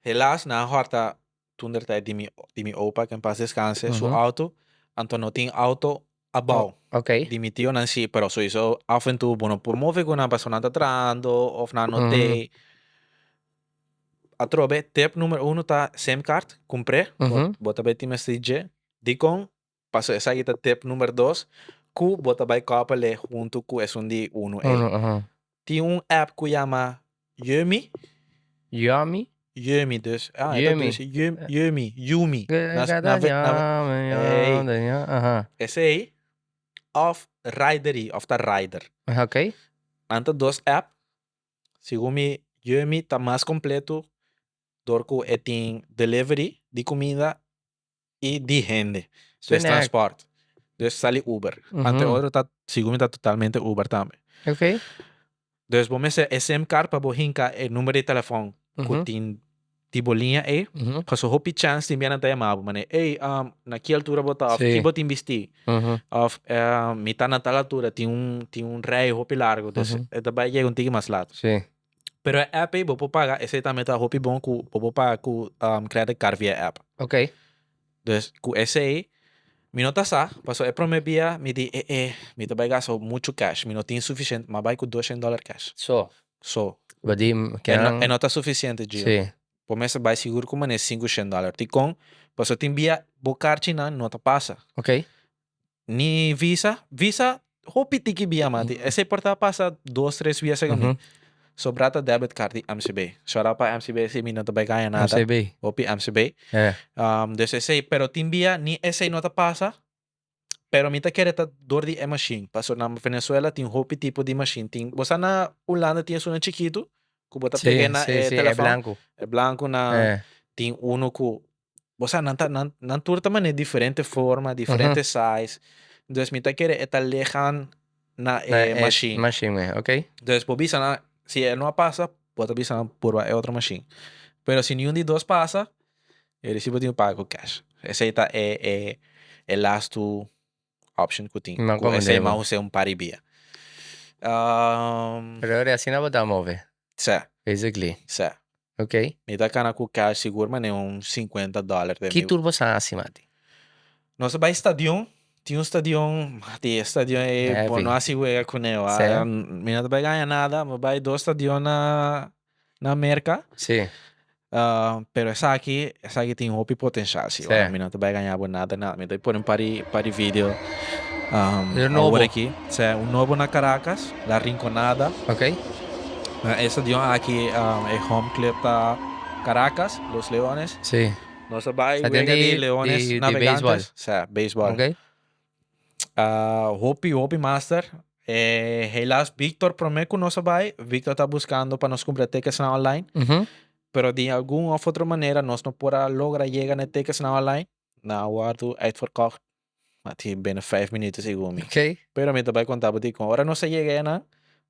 Helaas nan a hòrta toentertijd di mi di mi opa, que en paz descanse, su auto, anto no tin auto abou. Ok. Di mi tionan si, pero sowiso af en toe bo no por move ku nan pasobra nan ta trahando of nan no tei. Atrobe tip numero uno ta simkaart, kumpr'é, bo ta bai tin mester di dje. Dikon? Pasobra esaki ta tip numero dos, ku bo ta bai kòpel'é huntu ku esun di unu ei. Tin un app ku yama Yumi. Yummy? Yumi, dus. Ah, e ta Yumi. dushi. Yum, Yumi, Yumi. Na, na, na, ey. Aha. Esei of Ridery of ta Rider. Ok. Nan ta dos app. Segun mi, Yumi ta mas completo dor ku e tin delivery di kuminda i di hende. Dus Suena. transport. Dus sali Uber. Ante otro ta, segun mi ta totalmente Uber tambe. Ok. Dus bo mester e sim card pa bo hinka e number di telefon ku tin di bo liña ei. Paso hopi chance tin bianan ta yama bo manera, ey, na ki altura bo ta of ki bo tin bisti. Of mi ta na tal altura, tin un tin un rij hopi largo. Dus e ta bai yega un tiki mas laat. Pero e app ei bo por paga, esei tambe ta hopi bon ku bo por paga ku credit card via app. Ok. Dus ku esei mi no ta sa, pasobra e prome bia mi di e e mi ta bai gasta muchu cash, mi no tin suficiente, m'a bai ku doshent dollar cash. So. So. Bo di E no kinan. e no ta suficiente Gio. Si. Bo mester bai sigur ku manera sinkushent dollar. Dikon? Pasobra tin bia bo karchinan no ta pasa. Ok. Ni visa, visa hopi tiki bia mati. Esei por ta pasa dos, tres bia segun mi. Sobra ta debit card di MCB. Shout out pa MCB si mi no ta bai gaña nada. MCB. Hopi MCB. Dus esei, pero tin bia ni esei no ta pasa. Pero mi ta kere ta dor di e machine. Pasobra na Venezuela tin hopi tipo di machine. Tin, bo sa na Hulanda tin esunnan chikitu ku bo ta pega na e Si, si, e telefon. blanku. E blanku nan. Tin uno ku Bo sa, nan ta, nan, nan tur ta manera diferente forma, diferente size. Dus mi ta kere e ta lehan na Na e e machine. machine me, ok. Dus bo bisa nan, si e no a pasa, bo ta bisa nan purba e otro machine. Pero si niun di dos pasa, e recibo bo tin ku paga ku cash. Esei ta e, e, e lastu option ku tin. Nan Ku esei komende bo. m'a us'é un par di bia. Pero ora asina bo ta move, Sè, basically. sè. Ok. Mi ta cana cu cash sigur mane un 50 dollar den Ki mi. tur bo sa haci mati? Nos a bay stadion, tin un stadion, mati e stadion ey bo Heavy. no haci wega cune wa. Sí. Mi no ta bay gaña nada, mi a bay dos stadion na na Merca. Sí. Pero esaki, esaki tin hopi potencial si. Sí. Mi no ta bay gaña bo nada nada. Mi ta pone un par di par di video Un nobo. awor aki. Sí, un nobo na Caracas, La Rinconada. Ok. Na e stadion aki e home club ta Caracas, Los Leones. Sí. Nos a bai Stadion wega di di- Leones di- di Navegantes. baseball. Sí, baseball. Ok. Hopi, hopi master. Eh, helaas Victor prome ku nos a bai, Victor ta buscando pa nos cumpra ticketsnan online. Pero di algun of otro manera nos no por a logra yega na e ticketsnan online. Nan a wordo uitverkocht. Ma tin binnen vijf minuten segun mi. Ok. Pero mi ta bai conta bo dikon. Ora nos a yega einan,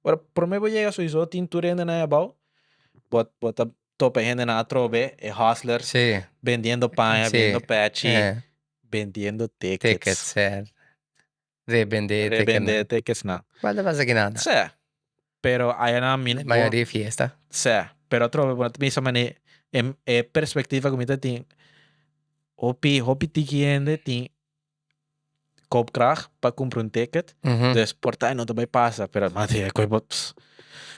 ora prome bo yega sowiso tin tur hendenan abao. Bo bo ta topa e hendenan atrobe, e hustlers, Sí. bendiendo paña, Sí. bendiendo pechi, Eh, bendiendo tickets. tickets, eh. Rebende tickets. Rebende tickets nan. Cual ta pasa ki nada? Sí. Pero ayanan mi La mayoria fiesta. Sí. Pero atrobe bo ta bisa mane e e perspectiva ku mi ta tin hopi hopi tiki hende tin koopkracht pa kumpra un ticket. Dus por ta e no ta bai pasa pero mati e koi bo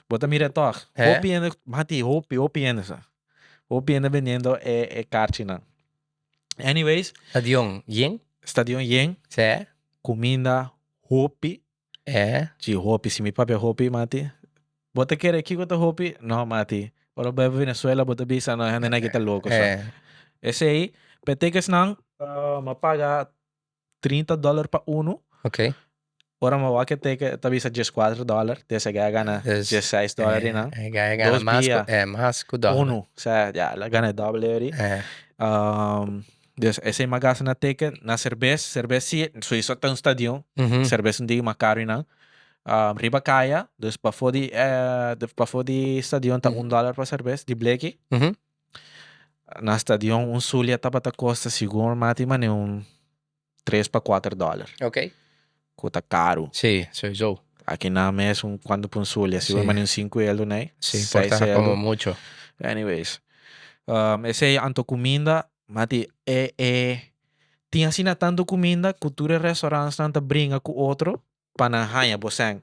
bo ta mira tog. Eh? Hopi hende mati hopi hopi hende sa. Hopi hende bendiendo e e karchinan. Anyways. Stadion yen? Stadion yen. Sí. Kuminda hopi. Eh. Sí, hopi. Si mi papia hopi, mati. Bo ta kere kiko ta hopi? No, mati. Ora bo bai Venezuela, bo ta bisa, no, hende nan aki ta loko. Eh. Esei, p'e ticketsnan, mi a paga 30 dollar pa uno. Ok. Ora mi a wak e ticket, ta bisa 14 dollar. Des e guy a gana Dus, 16 dollar di nan. E guy a gana Dos mas bia. ku, eh, mas ku dollar. Uno. Osea, ya, el a gana e doble eri. Eh. Dus esei mi a gasta na ticket, na serbes. Serbes si, soiso ta un stadion. Serbes un diki mas caro di nan. Riba kaya, dus pafó di, pafó di stadion ta un dollar pa serbes, di bleki. Na stadion un sulia tabata kosta sigur mati mane un 3 pa 4 dollar. Ok. Ku ta karu. Sí, sowieso. Aki nan mes un kuantu pa un sulia, sigur Sí. mane un 5 eldo nei, Sí, 6 por ta como eldo. mucho. Anyways, esei anto kuminda, mati e e tin asina tantu kuminda ku tur e restaurantsnan ta bringa ku otro pa nan haña bo sèn.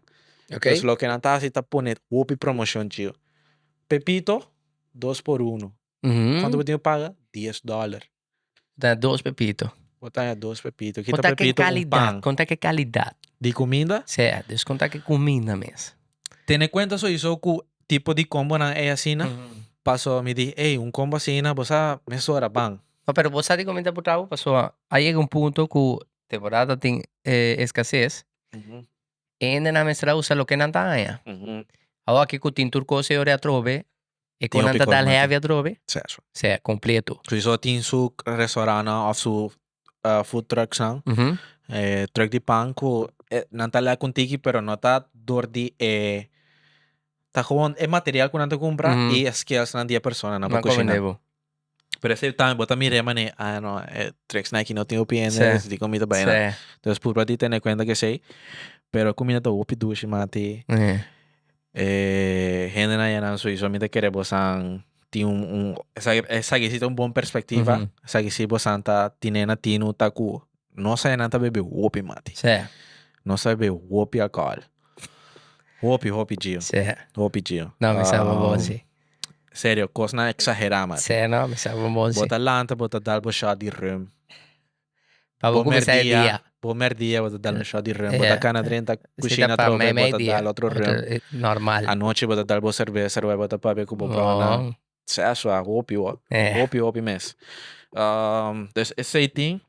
Ok. Dus loke nan ta hasi ta pone hopi promoshon chiu. Pepito, dos por uno. Kuantu bo tin ku paga? Dies dòler. Bo ta haña dos pepito. Bo ta haña dos pepito. Kita Konta ke pepito un kalidat, pan. konta ke kalidat. Di kuminda? Sea, dus konta ke kuminda mes. Tene kuenta soiso ku tipo di kombonan ei asina, paso mi di, ey, un kombo asina bo sa mesora ban. No, pero bo sa di kuminda por trabou pasobra a yega un punto ku temporada tin eskases, e hendenan mester a usa loke nan ta haña. Awor aki ku tin tur kos e ora atrobe, e Tin ku nan hopi ta kos dal mati. heavy atrobe, Seso. sea kompleto. Sowieso tin su restaurantnan of su food trucksnan, truck di pan ku nan ta lek un tiki pero no ta dor di e, ta gewoon e material ku nan ta kumpra i e skillsnan di e personanan pa Nan kushina. komende bo. Pero esei tambe bo ta mir'é manera, ah no, e trucksnan aki no tin hopi hende, Sí. di comida bai nan. Sí. Entonces purba di tene kuenta ku esei, pero kuminda ta hopi dushi mati. E hendenan yanan sowieso mi ta kere bosan tin un un esaki esaki si ta un bon perspectiva, esaki si bosan ta tine na tinu ta ku no sa nan ta bebe hopi mati. Sí. No sa bebe hopi alcohol. Hopi hopi Gio. Sí. Hopi Gio. No, mi sa bon bon si. Serio, kosnan exagera mati. Sí, no, mi sa bon bon si. Bo ta lanta bo ta dal bo shot di rum. Pa bo Bo kuminsá e merdia, dia. bo merdia bo ta dal un shot di rum, bo ta Ja. kana drenta Si ta kushina pa atrobe, bo meimei ta dia. dal otro Otro, rum. normal. Anochi bo ta dal bo serbesa, aruba bo ta papia ku bo bronan. Oh. Sea sua, hopi ho. Eh. Hopi hopi mes. Dus esei tin.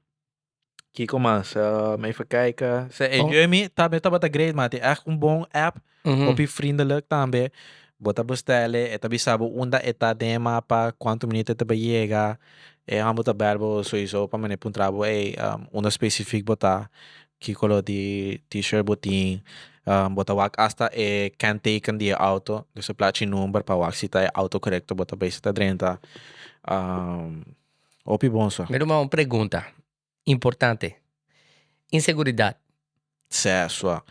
Kiko mas? Even kijken. Se, e Oh. Yumi tambe tabata great, mati. Echt un bon app. Hopi vriendelijk tambe. Bo ta bestelle, e ta bisa bo unda e ta den e mapa, kuantu minuut e ta bay yega. E hòmber ta bel bo soiso pa mane puntra bo, ey, unda specifiek bo ta, ki kolor di t-shirt bo tin. Bo ta wak asta e kenteken di e auto, dus e plachi number pa wak si ta e auto korekto bo ta bay si ta drenta. Hopi bon so. Mi ruman un pregunta importante. Inseguridat. Sè, sua.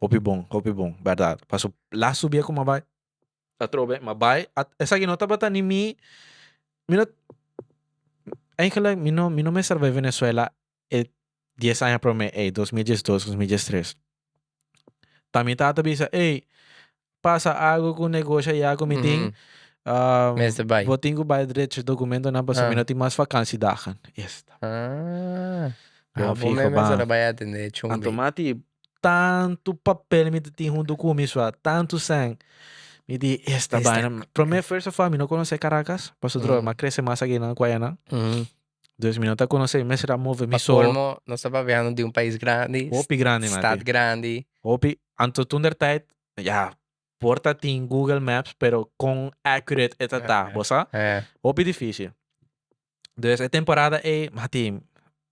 Hopi bon, hopi bon, bèrdat. Paso lastu bia ku mi a bai atrobe, mi a bai, esaki no tabata ni mi, mi no, eigenlijk mi no, mi no mester bai Venezuela e dies aña prome ey, 2012, 2013. Ta mi tata bisa, ey, pasa algo ku negoshi aya ku mi tin, Mester bai. bo tin ku bai drecha dokumentonan pasobra mi no tin mas vakantiedagen. Esta. Ah. Yo Ah, bo fijo mes mester ban. a bai atende chumbi. Anto mati, tantu papel mi ta tin huntu ku mi sua, tantu sèn. Mi di, esta Esta baina. Prome, first of all, mi no konosé Caracas, pasobra mi a krese mas akinan ku ayanan. Dus mi no ta konosé, mi mester a move mi Pa so. colmo, nos ta papiando di un pais grandi, Hopi grandi, mati. stad grandi. Hopi, anto toen der tijd, ja, por ta tin Google Maps, pero kon accurate e ta ta, bo sa? Hopi dificil. Dus e temporada ey, mati,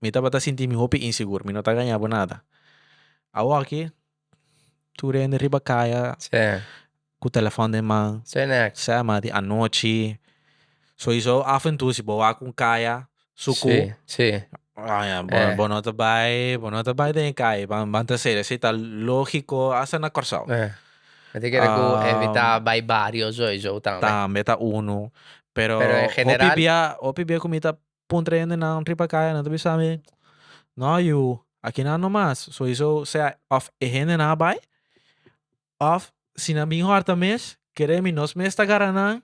mi tabata sinti mi hopi insegur, mi no ta gaña bo nada. Awoki, tur hende riba kaya, ku telefon den man, sea mati anochi, soiso af en toe si bo wak un kaya suku, bo no ta bai, bo no ta bai den e kaya, ban ta serio, esei ta logiko hasta na Kòrsou. Mi ta kere ku evitá bai bario soiso tambe. Tambe ta unu, pero hopi bia, hopi bia ku mi ta Puntra hendenan riba kaya nan ta bisa mi, no yu, akinan no mas. Soiso sea of e hendenan a bai of si nan bin horta mes, kere mi nos mes ta gara nan.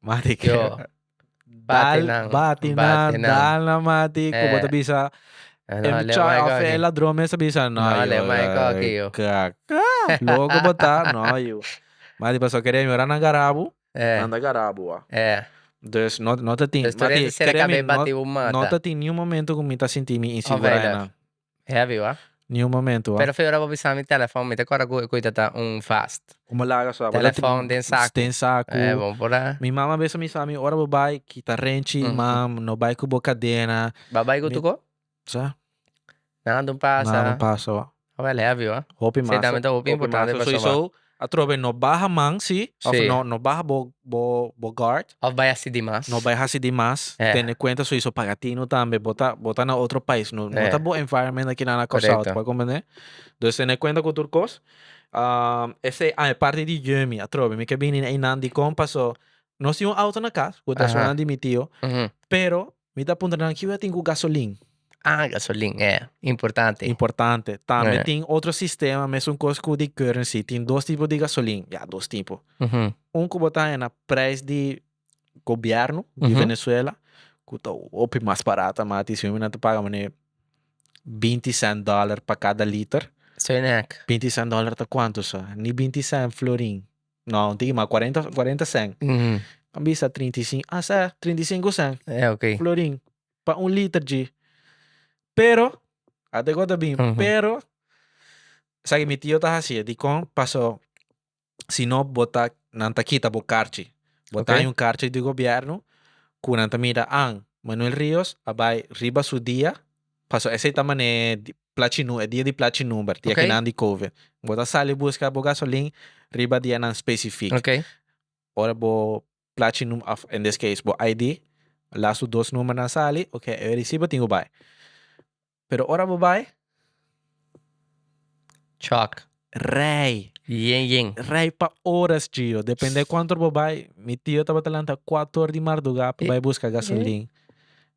Mati ke Yo, bati dal, nan, bati nan, bati nan. dal nan mati, ku bo ta bisa No, e le muchacho mai of e koki. ladron mes ta bisa, no No, yu, le mai koki yu. kaka, loko bo ta, no yu. Mati pasobra kere mi ora nan gara bo, Nan ta gara bo a. Dus no no ta tin. Dus tur Mati, e sera kere mi kabe no bati bo mata. no ta tin niun momento ku mi ta sinti mi inseguro Onveilig. aina. Heavy wa. Niun momento wa. Pero fe ora bo bisa mi telefon mi ta kòrda ku e kuita ta un vast. Como laga so bo ta tin Telefon den saku. Den saku. Eh bon por a. Mi mama a bisa mi sa mi ora bo bai kita renchi mam no bai ku bo kadena. Bo a bai ku Mi tu ko? Sa. Nada no pasa. Nada no pasa wa. Awel heavy wa. Hopi Sí, masa. tambe ta hopi Hopi importante masa. pasobra. Sowieso. Atrobe no baha man si, of Sí. no no baha bo bo bo guard. Of bai hasi di mas. No bai hasi di mas. Eh. Tene cuenta soiso paga tinu tambe. Bo ta bo ta na otro pais. No no Eh. ta bo environment aki na na Kòrsou. Correcto. Bo a comprende? Dus tene cuenta ku tur kos. Esei ah e parti di Yumi atrobe mi ke bini einan dikon paso nos tin un auto na kas ku ta Aha. esunnan di mi tio. Ujú. Pero Mi ta puntra nan kiba tin ku gasolin. Ah, gasolin, eh, importante. Importante. Tambe Eh. tin otro sistema, mesun kos ku di currency. Tin dos tipo di gasolin. Ya, dos tipo. Ujú. Un ku bo ta haña na prijs di gobièrnu di Ujú. Venezuela, ku ta hopi mas barata, mati. Si mi nan ta paga manera 20 cent dòler pa kada liter. Soy nek. 20 cent dòler ta kuantu sa? Ni 20 cent florin. No, un tiki mas, 40, 40 cent. Ujú. A bisa 35, ah sa, 35 cent. Eh, ok. Florin, pa un liter dje. Pero, ate ku ta bin, Ujú. pero, sa ki mi tio ta hasié, dikon? Paso, si no bo ta, nan ta kita bo karchi. Bo ta Ok. haña un karchi di gobièrnu ku nan ta mira, an, Manuel Rios a bai riba su dia, paso esei ta manera di plachi nu, e dia di plachi number, dia Ok. kinan di covid. Bo ta sali buska bo gasolin riba dianan specifiek. Ok. Ora bo plachi num, of in this case bo ID, laatste dos numbernan sali, ok, e recibo tin ku bai. Pero ora bo bai, Chok. rij. Yen yen. Rij pa horas, Gio. Depende kuantu bo bai. Mi tio tabata lanta kuater or di marduga pa Eh, bai buska gasolin.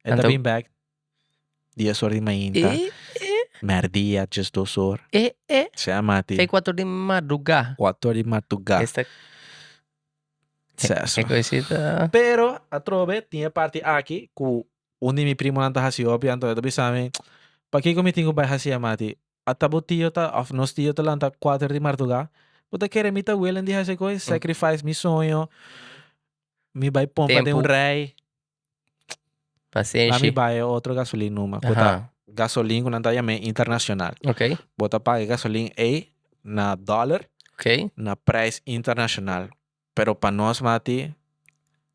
E ta Anto- bin bek Dies or di mainta. E, e, Merdia, djes dos or. e, e. Sea mati. Fe cuatro di madrugá. Cuatro or di madrugá. Esta Sea e cosita. Pero, atrobe, tin e parti aki ku un di mi primonan ta hasi hopi, anto e ta bisa mi, Pakiko mi tin ku bai hasi a mati? Ata bo tio ta, of nos tio ta lanta cuater di mardugá, bo ta kere mi ta willing di hasi kos, sacrifice mi soño, mi bai pompa den un Tempu. rei. Pasenshi. Lami bai e otro gasolin numa, ku ta gasolin ku nan ta yam'é internacional. Ok. Bo ta paga e gasolin ei na dollar, Ok. na prijs internacional. Pero pa nos mati,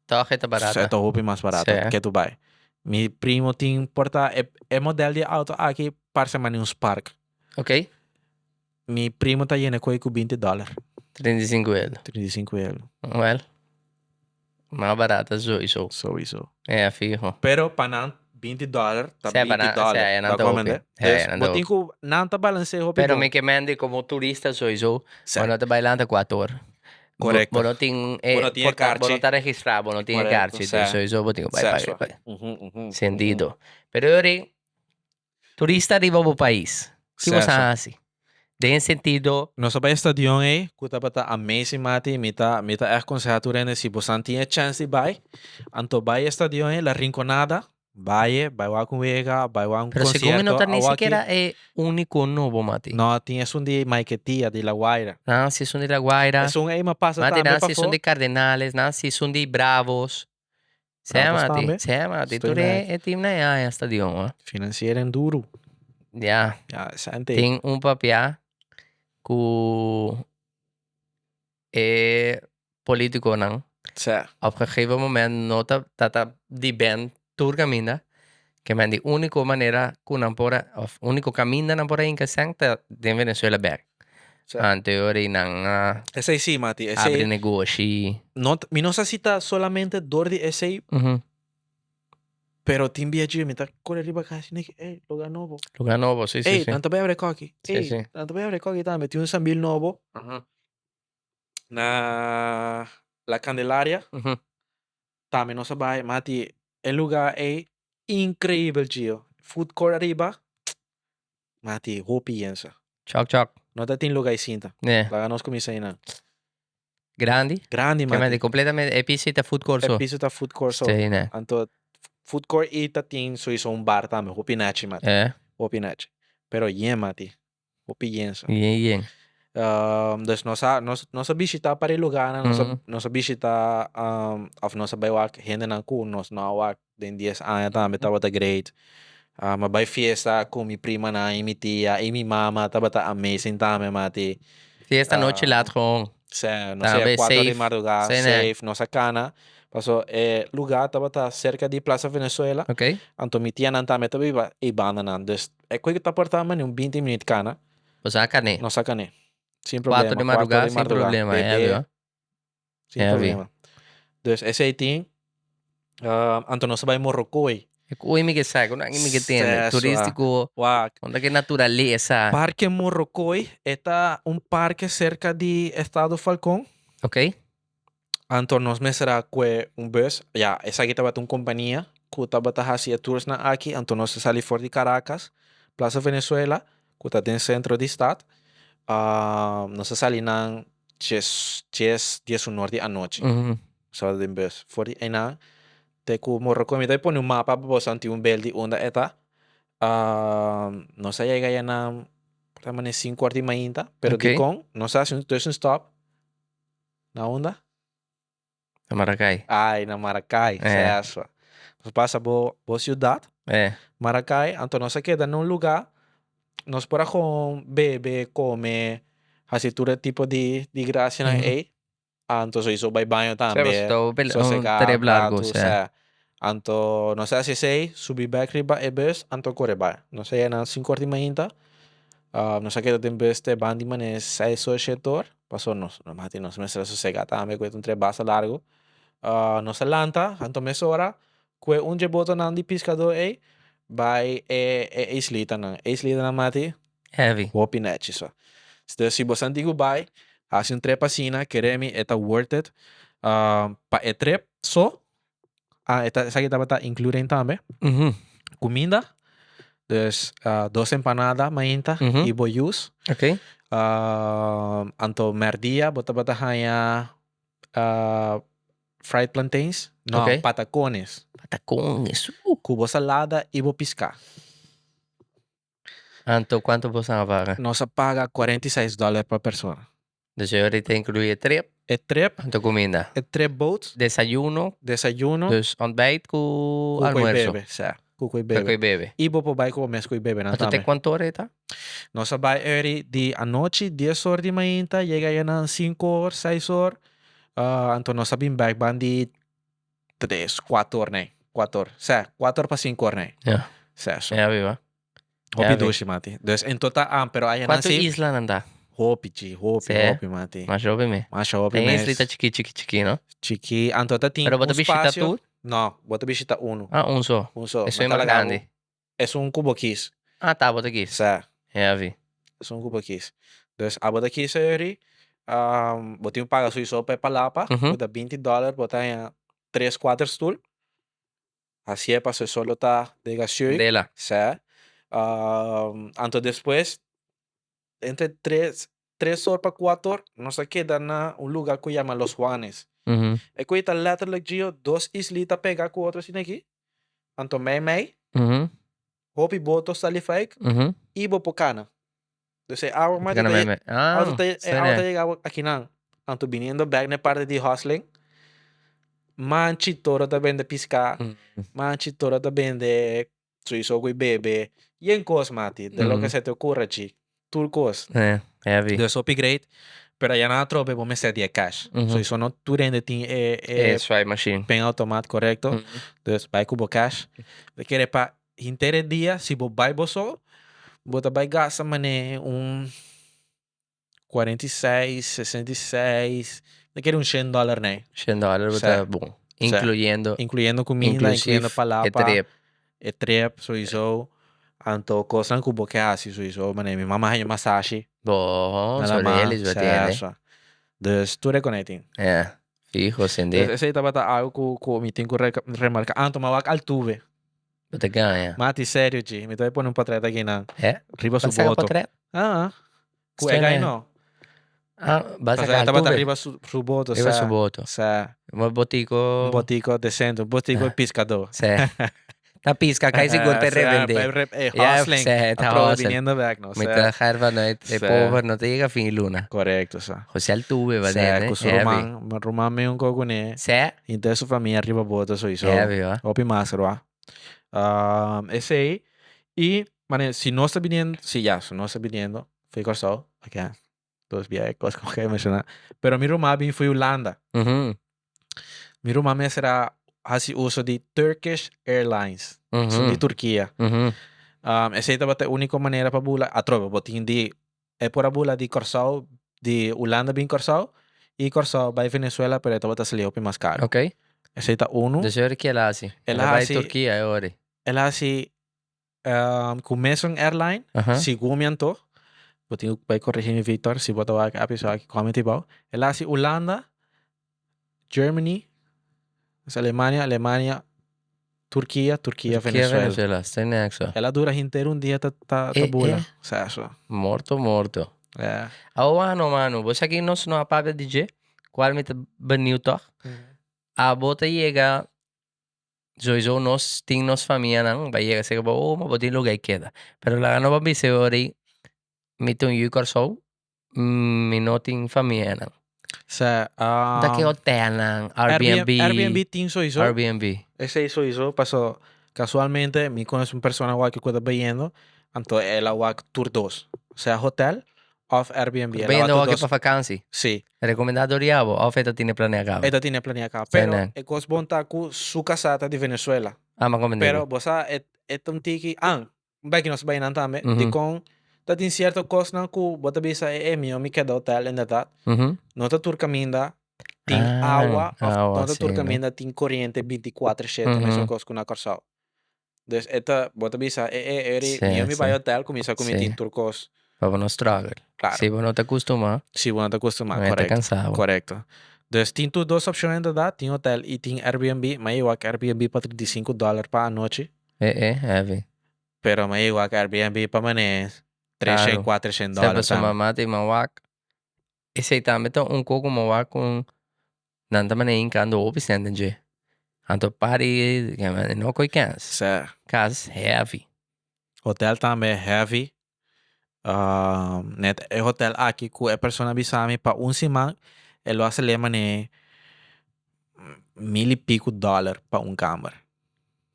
Tòg e ta barata. e ta hopi mas barata Sí. ke tu bai. Mi primo tin por ta e e model di auto aki parse mane un Spark. Ok. Mi primo ta yena koe ku binti dollar. 35 euro. 35 euro. Wel, mas barata sowieso. Sowieso. Ja, fijo. Pero pa nan 20 dollar ta Sea, pa 20 nan- dollar. sea, ja, nan Ta ta come hopi. ende? Ja, Dus ja, nan bo ta tin ku nan ta balancea hopi Pero bon. mi ke mende como turista sowieso, Sea. bo no ta bailanta cuatro or. Bo, Correcto. bo no tin, eh, Bo no tin e por ta, bo no karchi. ta registra, bo no tin e Correcto, karchi, sea. dus sowieso bo tin ku bai Sea, bai so. bai. Ujú, ujú, ujú. Sentido. Pero yori, turista riba bo pais, ki bo Sea, sa so. hasi? Den sentido. Nos a bai e stadion ei, ku tabata amazing mati, mi ta mi ta ègt konsehá tur hende si bosan tin e chèns di bai, anto bai e stadion ei, La Rinconada, bai e, bai wak un wega, bai wak un Pero segun mi no konsierto, ta ni awaki. sikiera e úniko nobo mati. No, tin esun di Maiquetía, di La Guaira. Nan hasi esun di La Guaira. Esun ei mi a pasa Mati, tambe nan hasi esun pafó. di Cardenales, nan hasi esun di Bravos. Sea Bravos mati, tambe. sea mati. Estoy Tur e nek. e team nan ya stadion hoor. Financieren duru. Ya. Ya, esante. Tin un papia ku e politiconan Sa. op gegeven moment no ta ta ta di ben tur caminda ke men di unico manera ku nan por a of unico caminda nan por a hinka sèn ta den Venezuela bèk. Sa. Anto ora ei nan a Esei si, Mati, esei. abri negoshi. No, mi no sa si ta solamente dor di esei. Pero tin bia dje mi ta kore riba kas i niki, ey, lugar nobo. Lugar nobo, si, si, Ey, si. nan ta bai abre koki. Si, Ey, si. nan ta bai abre koki tambe. Tin un sambil nobo na La Candelaria. Tambe nos a bai, mati, e lugar ey increibel djio. Food court ariba, mati, hopi yensa. Chok chok. No ta tin lugar y sinta. Yeah. Laga nos cuminsa eynan. Grandi? Grandi, Ke mati. mati, completamente, e piso ta food court so. E piso ta food court so. Sí, ne. Anto, food court y ta tin soiso un bar tambe, hopi nachi, mati. Eh. Hopi nachi. Pero yen, mati. Hopi yen so. Yen, yen. Dus nos a, nos, nos a bishita par e lugarnan, nos a, nos a bishita, of nos a bai wak hendenan ku nos no a wak den dies aña tambe tabata great. Mi a bai fiesta ku mi primanan i mi tia i mi mama tabata amazing tambe mati. Fiesta nochi laat gewoon. Sè, nos a Tambe yega kuater di safe. madrugá, Sè, ne. safe, nos a kana. Paso e lugá tabata serka di Plaza Venezuela. Ok. Anto mi tianan tambe ta biba ei bandanan. Dus e koe ku ta porta mane un binti minüt kana. Bo sa kané. Nos a kané. Sin problema. 4 di madrugá, sin problema. Bebe, Ja, sin Ja, problema. Dus esei tin. Anto nos a bai Morrocoy. Oei mi ke sa, ku nan mi ke tende. Seso, Turístiko, Wak. unda ke naturalesa. Parke Morrocoy, e ta un parke serka di Estado Falcón. Ok. Anto nos mester a kue un bus. Ya, esaki tabata un kompania ku tabata hasi e toursnan aki. Anto nos a sali for di Caracas, Plaza Venezuela, ku ta den sentro di stat. Nos a sali nan djes, djes, diesunor di anochi. Nos tabata den bus. For di einan te ku Morrocoy. Mi ta pone un mapa pa boso tin un bel di unda e ta. Nos a yega ayanan por ta manera sinku or di mainta, pero dikon nos a hasi un tussenstop. Na unda? Na Maracay. Ay, na Maracay, Eh. Ceswa. Nos pasa bo, bo ciudad, Eh. Maracay, anto nos a keda na un lugar, nos por a gewoon bebe, come, haci tur e tipo di, di gracianan Mhm. ey. Anto sowieso bay baño Sí, tambe, pasobra ta un pel- un sosega trip un largo, ratu, sí. sea. Anto nos a haci esey, subi bek riba e bus, anto core bay. Nos a yega na cinco or di mainta, nos a keda den bus te bandi mane seis or, shete or. Paso nos no mati nos mester a sosega tambe ku e ta un trip basta largu. Nos a lanta anto mesora ku e un dje botonan di piskadó ei bai e e islitanan. E islitanan mati Heavy. hopi nechi so. Dus si bo santi ku bai hasi un trip asina kere mi e ta worth it pa e trip so. Ah, e ta esaki tabata including tambe. Kuminda, dus dos empanada mainta y bo yus. Ok. Anto merdia bo tabata haña fried plantains, no, Ok. patacones. Patacones. Ku bo salada y bo piská. Anto kuantu boso a paga? Nos a paga 46 dòler pa persona. Dus e ora ta inclui e trip. E trip. Anto cuminda. E trip boat. Desayuno. Desayuno. Dus ontbijt cu almuerzo. Cu cu y bebe, sa. Cu cu y bebe. Cu y bebe. Y bo por bay cu bo mes cu y bebe nan Anto tambe. te cuanto ora e ta? Nos a bay eri di anochi dies or di mainta yega ya nan cinco or, seis or. Anto nos a bin bek ban di tres, cuatro or nei. Cuatro or. Sa, cuatro or pa cinco or nei. Ja. Sa, so. Ja, biba. Hopi dushi, mati. Dus en total, ah, pero aña Cuanto nan si. isla nan ta? Hopi, chi, hopi, Sí. hopi, mati. Masha hopi me. Masha hopi Ten mes. islita chiki, chiki, chiki, no? Chiki, anto ta tin Pero bo ta un bishita espacio. tur? No, bo ta bishita uno. Ah, un so. Un so. Esun No ta mas laga grandi. bo. Esun cu bo kis. Ah, ta bo ta kis. Sa. Heavy. Esun cu bo kis. Dus abo ta kis eri, bo tin paga sowieso pa e palapa, cu ta binti dollar, bo ta haña tres, cuater stoel. Hacié paso e solo ta de gaseoy. Dela. Sa. Anto despues, entre tres, tres or pa cuater or, nos a keda na un lugar cu yama Los Juanes. E cu ta letterlijk Gio, dos islita pega cu otro asina aki. Anto mei mei, hopi boto sali fijk y bo por cana. Dus e awa mati Cana ta mei mei. Ah, auto ta e sene. awa ta yega akinan. Anto biniendo bek na e parti di hustling, manchi toro ta bende pisca, manchi toro ta bende sowieso cu e bebe, yen cos mati, de loke se te ocurra chi, tur cos. Eh, heavy. Dus hopi great, pero aya nan atrobe bo mester di e cash. Sowieso no tur hende tin e E swipe machine. pen automaat correcto, dus bai cu bo cash. Bo kere pa henter e dia si bo bai bo so, bo ta bai gasta mane un 46, 66, mi kere un shen dòler nei. Shen dòler bo ta bon. Incluyendo. Incluyendo cuminda, incluyendo palapa. E trip. E trip sowieso. Anto cosnan cu bo ke haci sowieso, mane mi mama haña masashi. Bo, so relis bo tiene. Dus tur e con tin. Ja, fijo, sende. Esey tabata algo cu cu mi tin cu remarca. Anto mi a wak Altuve. Bo ta gaña. Mati, serio chi, mi ta bay pone un potret aki nan. He? Riba su Bo saca boto. potret? Ah, cu e gai no. Ah, bo saca Pasobra e tabata Altuve? riba su su boto, Riba sa. su boto. Sa. Un botico. Un botico decente, un botico di piscador. Sí. Ta pisca, cai sigur pa e rebende. Pa e re, e Ja, hustling. sí, ta Atrobe hustle. biniendo bek, no? Mi Sa. ta gaar vanuit e Sí. pober no ta yega fin di luna. Correcto, sa. José Altuve va Sa, den, cu su heavy. ruman, ruman mi un co cune. Sí. Henter su famia riba boto sowieso. Heavy, hoor. Hopi mas, hoor. Esey, y, mane, si no ta biniendo, si ya, si no ta biniendo, fui Kòrsou, ok, dos bia e kos ku mi menshoná, pero mi ruman a bin fui Hulanda. Mi ruman mester a hasi uso di Turkish Airlines, esun di Turkia. Esey tabata e úniko manera pa bula, atrobe bo tin di, e por a bula di Kòrsou. Di Hulanda bin Kòrsou i Kòrsou bai Venezuela pero e tabata sali hopi mas karu. Ok. Esei ta unu. Dus e ora ki el a hasi? El El a a bai hasi Turkia e ora. El a hasi ku mesun airline, segun mi anto, bo tin ku bai koregi mi Victor si bo ta wak e episode aki comment abou. El a hasi Hulanda, Germany, Alemania, Alemania, Turkia, Turkia, Turkia, Venezuela. Venezuela, sta nèks. El a dura henter un dia ta ta ta Eh, bula. eh. Sa eso. Morto, morto. Ja. Awa no mano, bo sa ki nos no a papia di dje, kual mi ta benieuw tòg. Abo ta yega, sowieso nos tin nos famianan, ba yega seka bo, oh, ma bo tin luga i keda. Pero laga no ba bisa e ora ei, mi ta un yu Kòrsou, mi no tin famianan. Sa, Ta ke hotelnan, Airbnb. Airbnb tin sowieso. Airbnb. Esei sowieso, paso casualmente mi conoce un persona wak ku ta bayendo, anto el a wak tur dos. Sea hotel of Airbnb. El a wak Bayendo tur wak dos. pa vakantie. Sí. Recomenda dor yabo of e ta tine planea caba? E ta tine planea caba. Pero e cos bon ta ku su casa ta di Venezuela. Ah, ma comprende. Pero bo sa e e ta un tiki, ah, Bai ki nos bai nan tambe. Dikon ta tin sierto kosnan ku bo ta bisa e e mihó mi keda hotel inderdat. No ta tur kaminda tin awa òf no ta tur kaminda tin koriente binti kuater shete mesun kos ku na Kòrsou. Dus e ta bo ta bisa e e eri mihó mi bai hotel kuminsá ku mi tin tur kos. Pa bo no struggle. Klaro. Si bo no ta kustumá. Si bo no ta kustumá, E ta korekto. kansa bo. Korekto. Dus tin tur dos opshon inderdat, tin hotel i tin Airbnb, ma e wak Airbnb pa 35 dòler pa anochi. E e, heavy. Pero mi a yega wak Airbnb pa mane 300, Claro. 400 Sa dólar pasobra tambe. mama ta man wak. Esei tambe ta un koko man wak ku nan ta mane hinkando hopi sèn den dje. Anto pari no koi kens. Sa. Kas heavy. Hotel tambe heavy. Net e hotel aki ku e persona bisa mi pa un siman e lo a sali mane mil y pico dólar pa un kamer.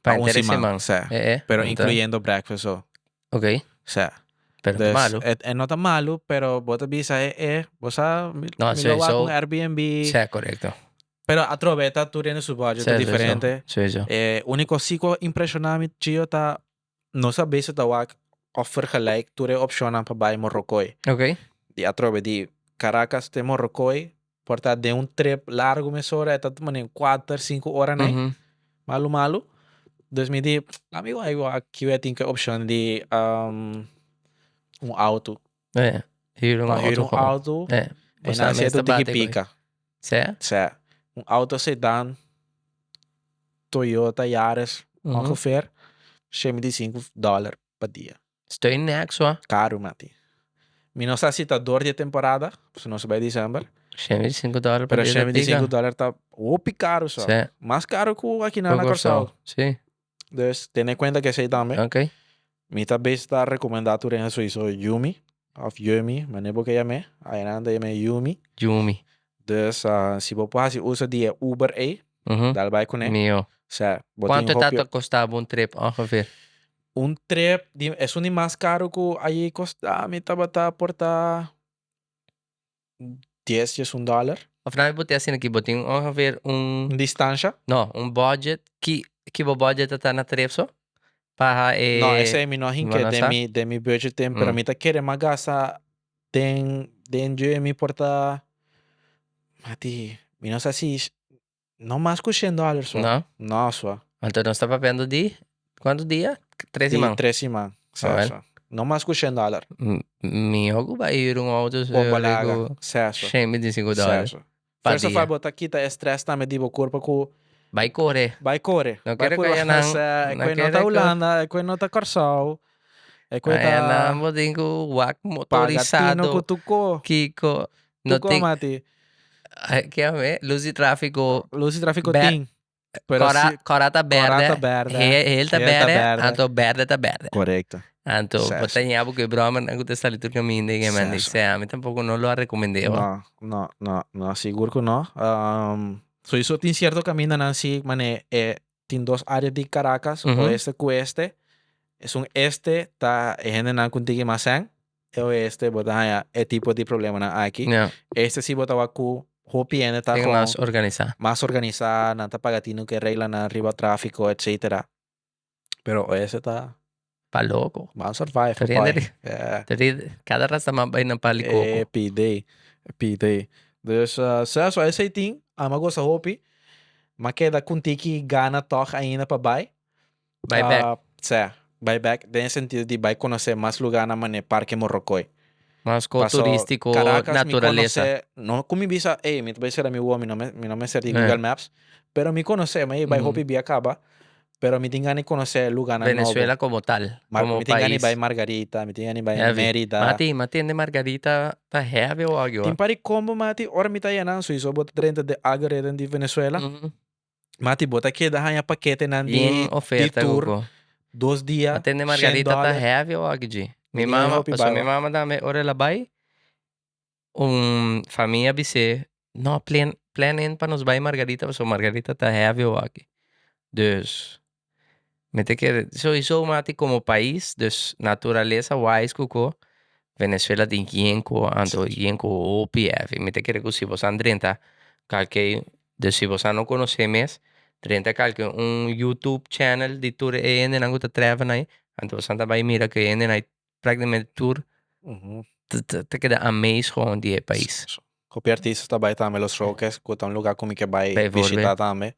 Pa Pa un henter e siman, siman. sí. Eh, eh, Pero anto- incluyendo breakfast so. Ok, Sí. pero ta Dus, malu. e, e no ta malu, pero bo ta bisa e, e, bo sa, mi, No, mi sí, lo wak so- un Airbnb. Sí, korekto. Pero atrobe ta tur hende su budget Sí, ta sí, sí. diferente. Sí, sí. E único sí ku impreshoná mi chio ta nos a bisa ta wak of vergelijk tur e opshonnan pa bai Morrocoy. Ok. Di atrobe di Caracas te Morrocoy por ta den un trip largo mesora e ta tuma kuater sinku ora nei. Mm -hmm. Malu malu. Dus mi di, laat mi wak wak kiwe tin ke opshon di un auto. Eh, huur un Pa huur auto un gewoon. auto. Eh, En dan mester zit tiki bate pika. Sí? Sí. Un auto sedan Toyota Yaris ongeveer 75 dollar pa dia. Estoy niks hoor. Caro, mati. Mi no sa si ta door di temporada, pues nos bai december. 75 dólar pa Pero dia ta 75 pika. dollar ta hopi caro so. Sí. Mas caro ku aki na Ku Kòrsou. Kòrsou. Sí. Dus tene cuenta que esei tambe. Ok. Mi ta bes ta recomenda tur hende sowieso Yumi of Yumi, manera bo ke yam'é. Ayenan ta yam'é Yumi. Yumi. Dus si bo por hasi uso di e Uber ei, dal bai kuné. Mihó. Sa, bo tin Kuantu hopi ta ta kosta bo un trip ongeveer? Un trip, di, esun di mas karu ku ayi kosta mi tabata por ta dies, diesun dòler. Of nan bo tin asina ki bo tin ongeveer un Un distansha? No, un budget. Ki, ki bo budget ta ta na trip so? Pa ha e No, esei mi no a bo hinke no den sa? mi, den mi budget den, pero mi ta kere mas gasta den, den dje mi por ta, mati, mi no sa si no mas ku shen dòler so. No? No so. Anto nos ta papiando di kuantu dia? Tres Di siman? tres siman, Ah, wel. sa so. No mas ku shen dòler. Mihó ku bai hür un outo so Bo balaga, sa so. shen bintisinko dòler. Sa so. Pa First of dia. all bo ta kita e stress tambe di bo kurpa ku Bai kore. Bai kore. No Bai kere purba kaya nan, sa, e no koe no kere ta ku Hulanda, e koe no ta Kòrsou, e koe Aya ta nan bo tin ku wak Paga tino motorisado ku tuko. Kiko no Tuko tin mati. Ke ame? Lus di tráfiko. Lus di tráfiko Ber tin. Pero Kora si kora ta Kora berde, ta berde, hel hel ta hel ta berde, berde. anto berde ta berde. Korekto. Anto bo ta Sèso. ña bo ku e bròmernan ku ta sali tur kaminda i ke Sèso. Sea, mi tampoko no lo a rekomend'é hoor. No, no, no, no, sigur ku no. Soiso tin sierto kamindanan si mane e tin dos área di Caracas, oeste ku este. Esun este ta e hendenan ku tiki mas sèn, e oeste bo ta haña e tipo di problemanan aki. Este si bo ta wak ku hopi hende ta Tin kon mas organisá. mas organisá, nan ta paga tinu ku e reglanan riba tráfiko etcetera. Pero oeste ta Pa loko. Ban survive Te papai. rende, Yeah. te rende, kada rasta mas bai na pali koko. Epi day. Pita ei. Dus sa so esei tin, ami a gosa hopi. M'a keda ku un tiki gana tòg ainda pa bai. Bai bek. Sa, bai bek den e sentido di bai konosé mas lugánan manera Parke Morrocoy. Mas ko Paso turístiko, Caracas mi naturalesa. konosé, no ku mi bisa ey mi ta bai sera mi wowo mi no mi no mester di Google Maps, pero mi konosé, mi a bai hopi bia kaba, pero mi tin gana di konosé lugánan nobo. Venezuela komo tal, komo Mi tin gana di pais. bai Margarita, mi tin gana di bai Heavy. Mérida. Mati, mi a tende Margarita ta heavy awor. Tin par di kombo mati, ora mi ta yanan sowieso bo ta drenta den algoritmo di Venezuela. Mati, bo ta keda haña paketenan di Bien di oferta tour Hugo. dos dia, Atende shen Margarita ta dòler. heavy awor dji. Mi Mi tin mama, hopi pasobra mi bai. mama tambe ora el a bai, un famia bis'é, no plan plan in pa nos bai Margarita pasobra Margarita ta heavy awor aki. Dus mi ta kere sowieso mati komo pais, dus naturalesa wise ku ko, Venezuela tin yen ku anto yen ku hopi heavy. Mi ta kere ku si bo san drenta kalke Dus si bosa no konosé mes, drenta kalke un YouTube channel di tur e hendenan ku ta travel ahí, anto bosa ta bai mira ku e hendenan ahí práktikamente tur ta keda amazed gewoon di e pais. Hopi artista ta bai tambe Los Roques, ku ta un lugá ku mi ke bai bishitá tambe.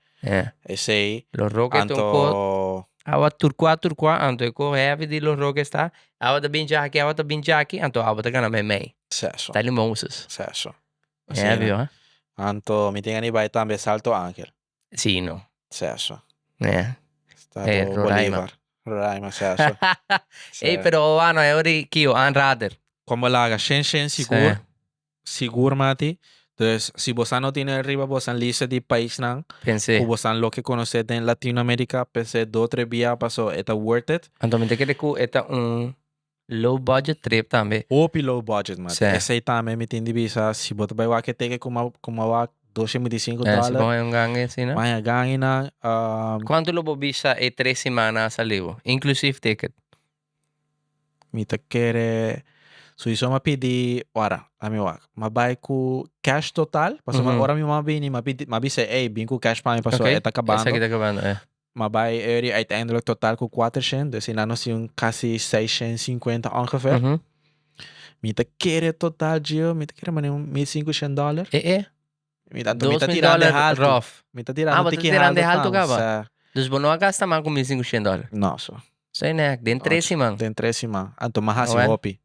Esei, Los Roques ta un ko anto. Awa turkua turkua, anto e ko heavy di Los Roques ta, awa ta bin djaki, awa ta bin djaki, anto awa ta gana meimei. Seso. Ta limosas. Seso. Heavy, hoor. Anto mi tin gana di bai tambe Salto Angel. Sí, no. Seso. Yeah. Estado Eh, Roraima. Bolívar. Roraima, seso. Ey, pero Owano, e ori kio, aanrader. Como laga, shen shen sigur. Sigur, Mati. Dus, si bosan no tin riba bosan lista di paisnan Pensé. ku bosan lo ke konosé den Latinoamérica, pensé dos tres bia paso e ta worth it. Anto mi ta kere ku e ta un Low budget trip tambe. Hopi low budget man. Sí. Esei tambe mi tin di bisa si bo ta bai wak e teke ku ma ku ma wak 225 Eh, si dòler. bo haña un gange asina. Ma haña gangenan. Um, Kuantu lo bo bisa e tres simana a sali bo? Inclusive ticket. Mi ta kere sowieso m'a pidi ora, laat mi wak. M'a bai ku cash total, pasobra Mhm. ora mi mama bini m'a pidi m'a bisa ey bin ku cash pa mi pasobra Oké, e ta kabando. Esaki ta kabando, eh. Ma bai eri uiteindelijk total ku kuatershen, dus esnan nos tin un kasi seishent sinkuenta ongeveer. Mi ta kere total Gio, mi ta kere manera un mil sinkushen dòler. E e? Mi ta, mi Dos ta mil tirando de dòler haltu. rough. Mi ta tirando Ah, bo ta tiki tirando de haltu haltu tambe, kaba. sa. Dus bo no a gasta mas ku mil sinkushen dòler. No, so. Sei nek, den tres siman. Den tres siman. Anto mi a hasi Awel. hopi.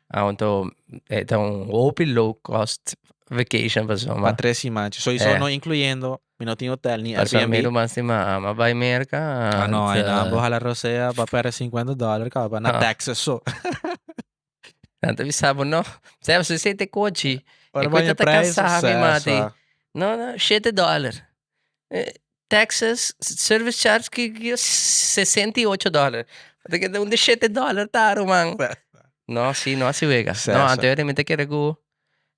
Ah, anto e ta un hopi low cost vacation pasobra. Pa tres siman. Sowieso Eh. no incluyendo Mi no tin hotel ni Pasobra Airbnb. mi ruman stima ama bai Merca. Ah no, anto- aynan bo hala rosea pa perde 50 dollar caba na Ah. Texas so. Nan ta bisa bo no. Sef, si sete cochi. Ora E bo cochi haña ta prijs, cansa mi sa, mati. sa. No, no, shete dollar. Eh, Texas service charge ki ki 68 dollar. Ta keda un di shete dollar ta ruman. No, si, no asi wega. Sa, No, sa. anto mi ta kere ku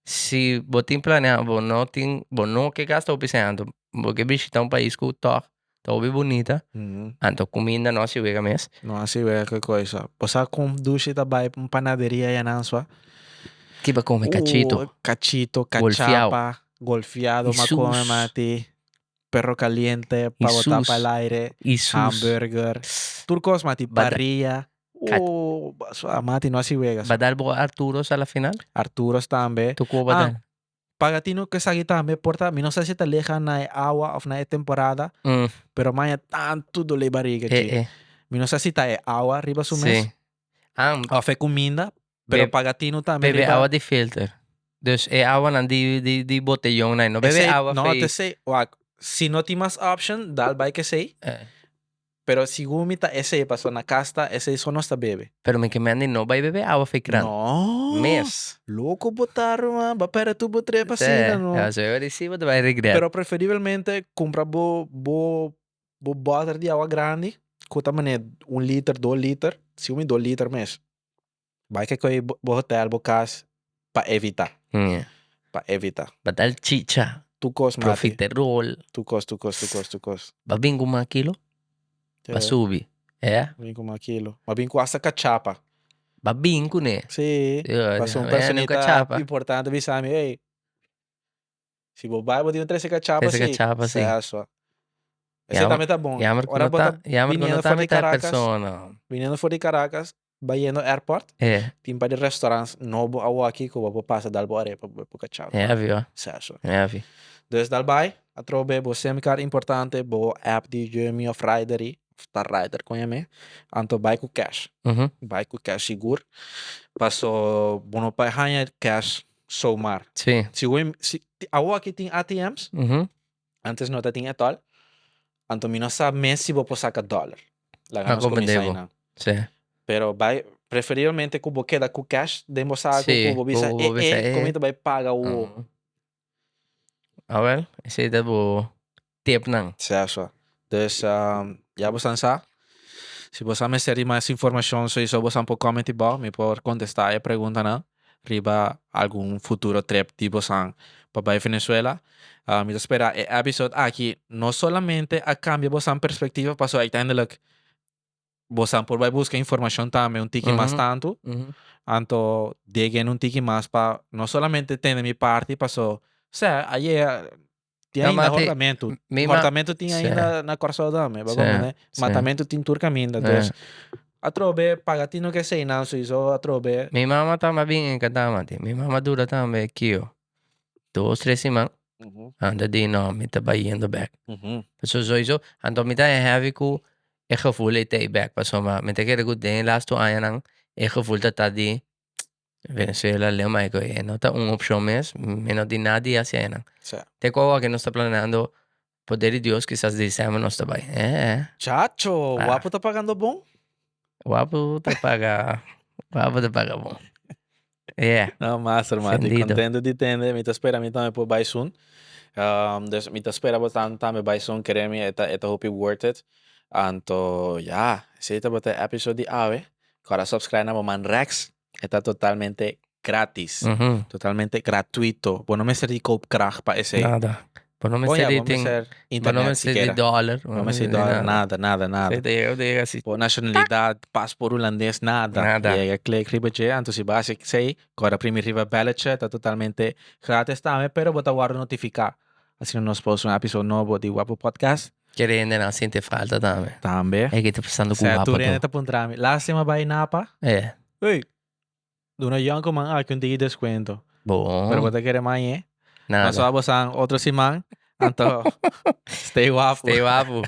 Si bo tin planea bo no tin bo no ke gasta hopi sèn anto bo ke bishita un pais ku tòg ta hopi bunita anto kuminda no hasi wega mes. No hasi wega ke koisa. Bo sa kon dushi ta bai un panaderia ya nan sua? Ki bo kome kachito? Kachito, Golfiao. kachapa, golfiado ma kome Isus. mati, perro caliente pa bo Isus. tapa el aire, Isus. hamburger, tur kos mati, Bada- parrilla. Kat- Oh, sua mati no hasi wega. Ba dal bo Arturo's a la final? Arturo's tambe. Tu ku ba Ah, dal? Pagatino ku esaki tambe por ta, mi no sa si ta leha na e awa of na e temporada, Mm, pero maña tantu dole bariga eh, chi. eh. Mi no sa si ta e awa riba su mes Sí. Ah, of e kuminda, pero Be- Pagatino tambe bebe riba awa di filter. Dus e awanan di di di botellon nan, no bebe Esei, awa no, fei. te esei, wak, si no tin mas option, dal bai ku esei. Eh. Pero segun mi ta esei pasobra na cas ta esei so nos ta bebe. Pero mi ke mende no bai bebe awa fe kran. No. Mes. Loco bo ta ruman, ba perde tur bo trip asina no. Ja, so ora si bo ta bai regret. Pero preferiblemente cumpra bo bo bo boter di awa grandi cu ta mane un liter, dos liter, segun mi dos liter mes. Bai ke koe bo hotel, bo cas pa evita. Yeah. Pa evita. Ba dal chicha. Tur cos mati. Profiterol. Tur cos, tur cos, tur cos, tur cos. Ba bin cu mas kilo? Ba subi. Eh? Ba bin cu mas kilo. Ba bin cu hasta cachapa. Ba bin cu ne? Sí. Pasobra un personita importante bisa mi, ey, si bo bai bo tin cu trece cachapa Trece si. cachapa si. Sea so. Esey tambe ta bon. Jammer cu Ora no bo ta, ta jammer cu no biniendo ta for di mitad Caracas, persona. biniendo for di Caracas. Bayendo airport, Eh, tin par di restaurants nobo awoki ku bo por pasa dal bo arepa bo por kachá. Heavy hoor. Seso. Heavy. Dus dal bai, atrobe bo sim card importante, bo app di Jumia of Ridery, of ta Rider kon yam'é, anto bai ku cash. Bai ku cash sigur, paso bo no por haña cash zomaar. Sí. Si bo si awoki tin ATM's, Antes no ta tin etol. Anto mi no sa mes si bo por saca dollar. Laga No nos comprende cuminsa bo. einan. Sí. Pero bai preferiblemente cu bo keda cu cash den bo saco Sí, cu bo bisa cu bo e bisa e e. con mi ta bai paga awo. Awel, esey ta bo tipnan. Cierto. Dus ya bo san sa. Si bo sa mester di mas informacion soiso bo san por comment abao mi por contesta e preguntanan. Riba algun futuro trip di bosan pa bai Venezuela. Mi ta spera e episode aki no solamente a cambia bosan perspectiva pasobra uiteindelijk bosan por bai busca informacion tambe un tiki mas tanto. Anto degen un tiki mas pa no solamente tende mi parti paso sea ayer tin No, ainda mate, hortamento. mi ma- Hortamento tin Sí. ainda na Kòrsou tambe. Bo Sí, comprende? sí. Matamentu tin tur kaminda. Eh. Dus atrobe paga tino ke esei nan sowieso atrobe. Mi mama tambe a bin encantá mati. Mi mama dura tambe kio dos, tres siman. Anto di no, mi ta bai yendo bek. Pasobra sowieso, anto mi ta heavy ku e gevoel ei ta ei bek. Pasobra mi ta kere ku den e lastu añanan e gevoel ta ta di Venezuela, Leo Michael, e no ta un opcion mes, mi no tin nada di haci einan. Sí. Te cu awor nos ta planeando, poder di Dios, kisas december nos ta bay. Eh, eh. Chacho, Ah. Wapu ta pagando bon? Wapu ta paga, Wapu ta paga bon. Yeah. No, master, mati. Sendido. Contento di tende. Mi ta spera mi tambe por bay soon. Dus mi ta spera bo tambe bay soon. Kere mi, e ta, e ta hopi worth it. Anto, ya, esey tabata e episode di awe. Kora subscribe na bo man Rex. E ta totalmente gratis. Totalmente gratuito. Bo no mester di koopkracht pa esey. Nada. Bo no Oh mester ja, di bo tin, mester bo no internet mester di sikiera. dollar. Bo no mester di dollar, nada, nada, nada. Sí, te llega, te llega así. Bo nacionalidad, paspoort hulandes, nada. Nada. Yega klik riba dje, anto si bo hasi esey, kora primi riba belletje, ta totalmente gratis tambe, pero bo ta wòrdu notifiká. Asina nos post un episode nobo di Wapu Podcast. Kere hendenan sinti falta tambe. Tambe. E ke ta pasando ku Sea Wapu tur hende to. ta puntra mi, Lástima bai Napa? E. Ey, duna yonkuman aki un tiki descuento. Bon. Pero bo ta kere mañe. Nada. Nos wak bosan otro siman. Anto, stay wapu. Stay wapu.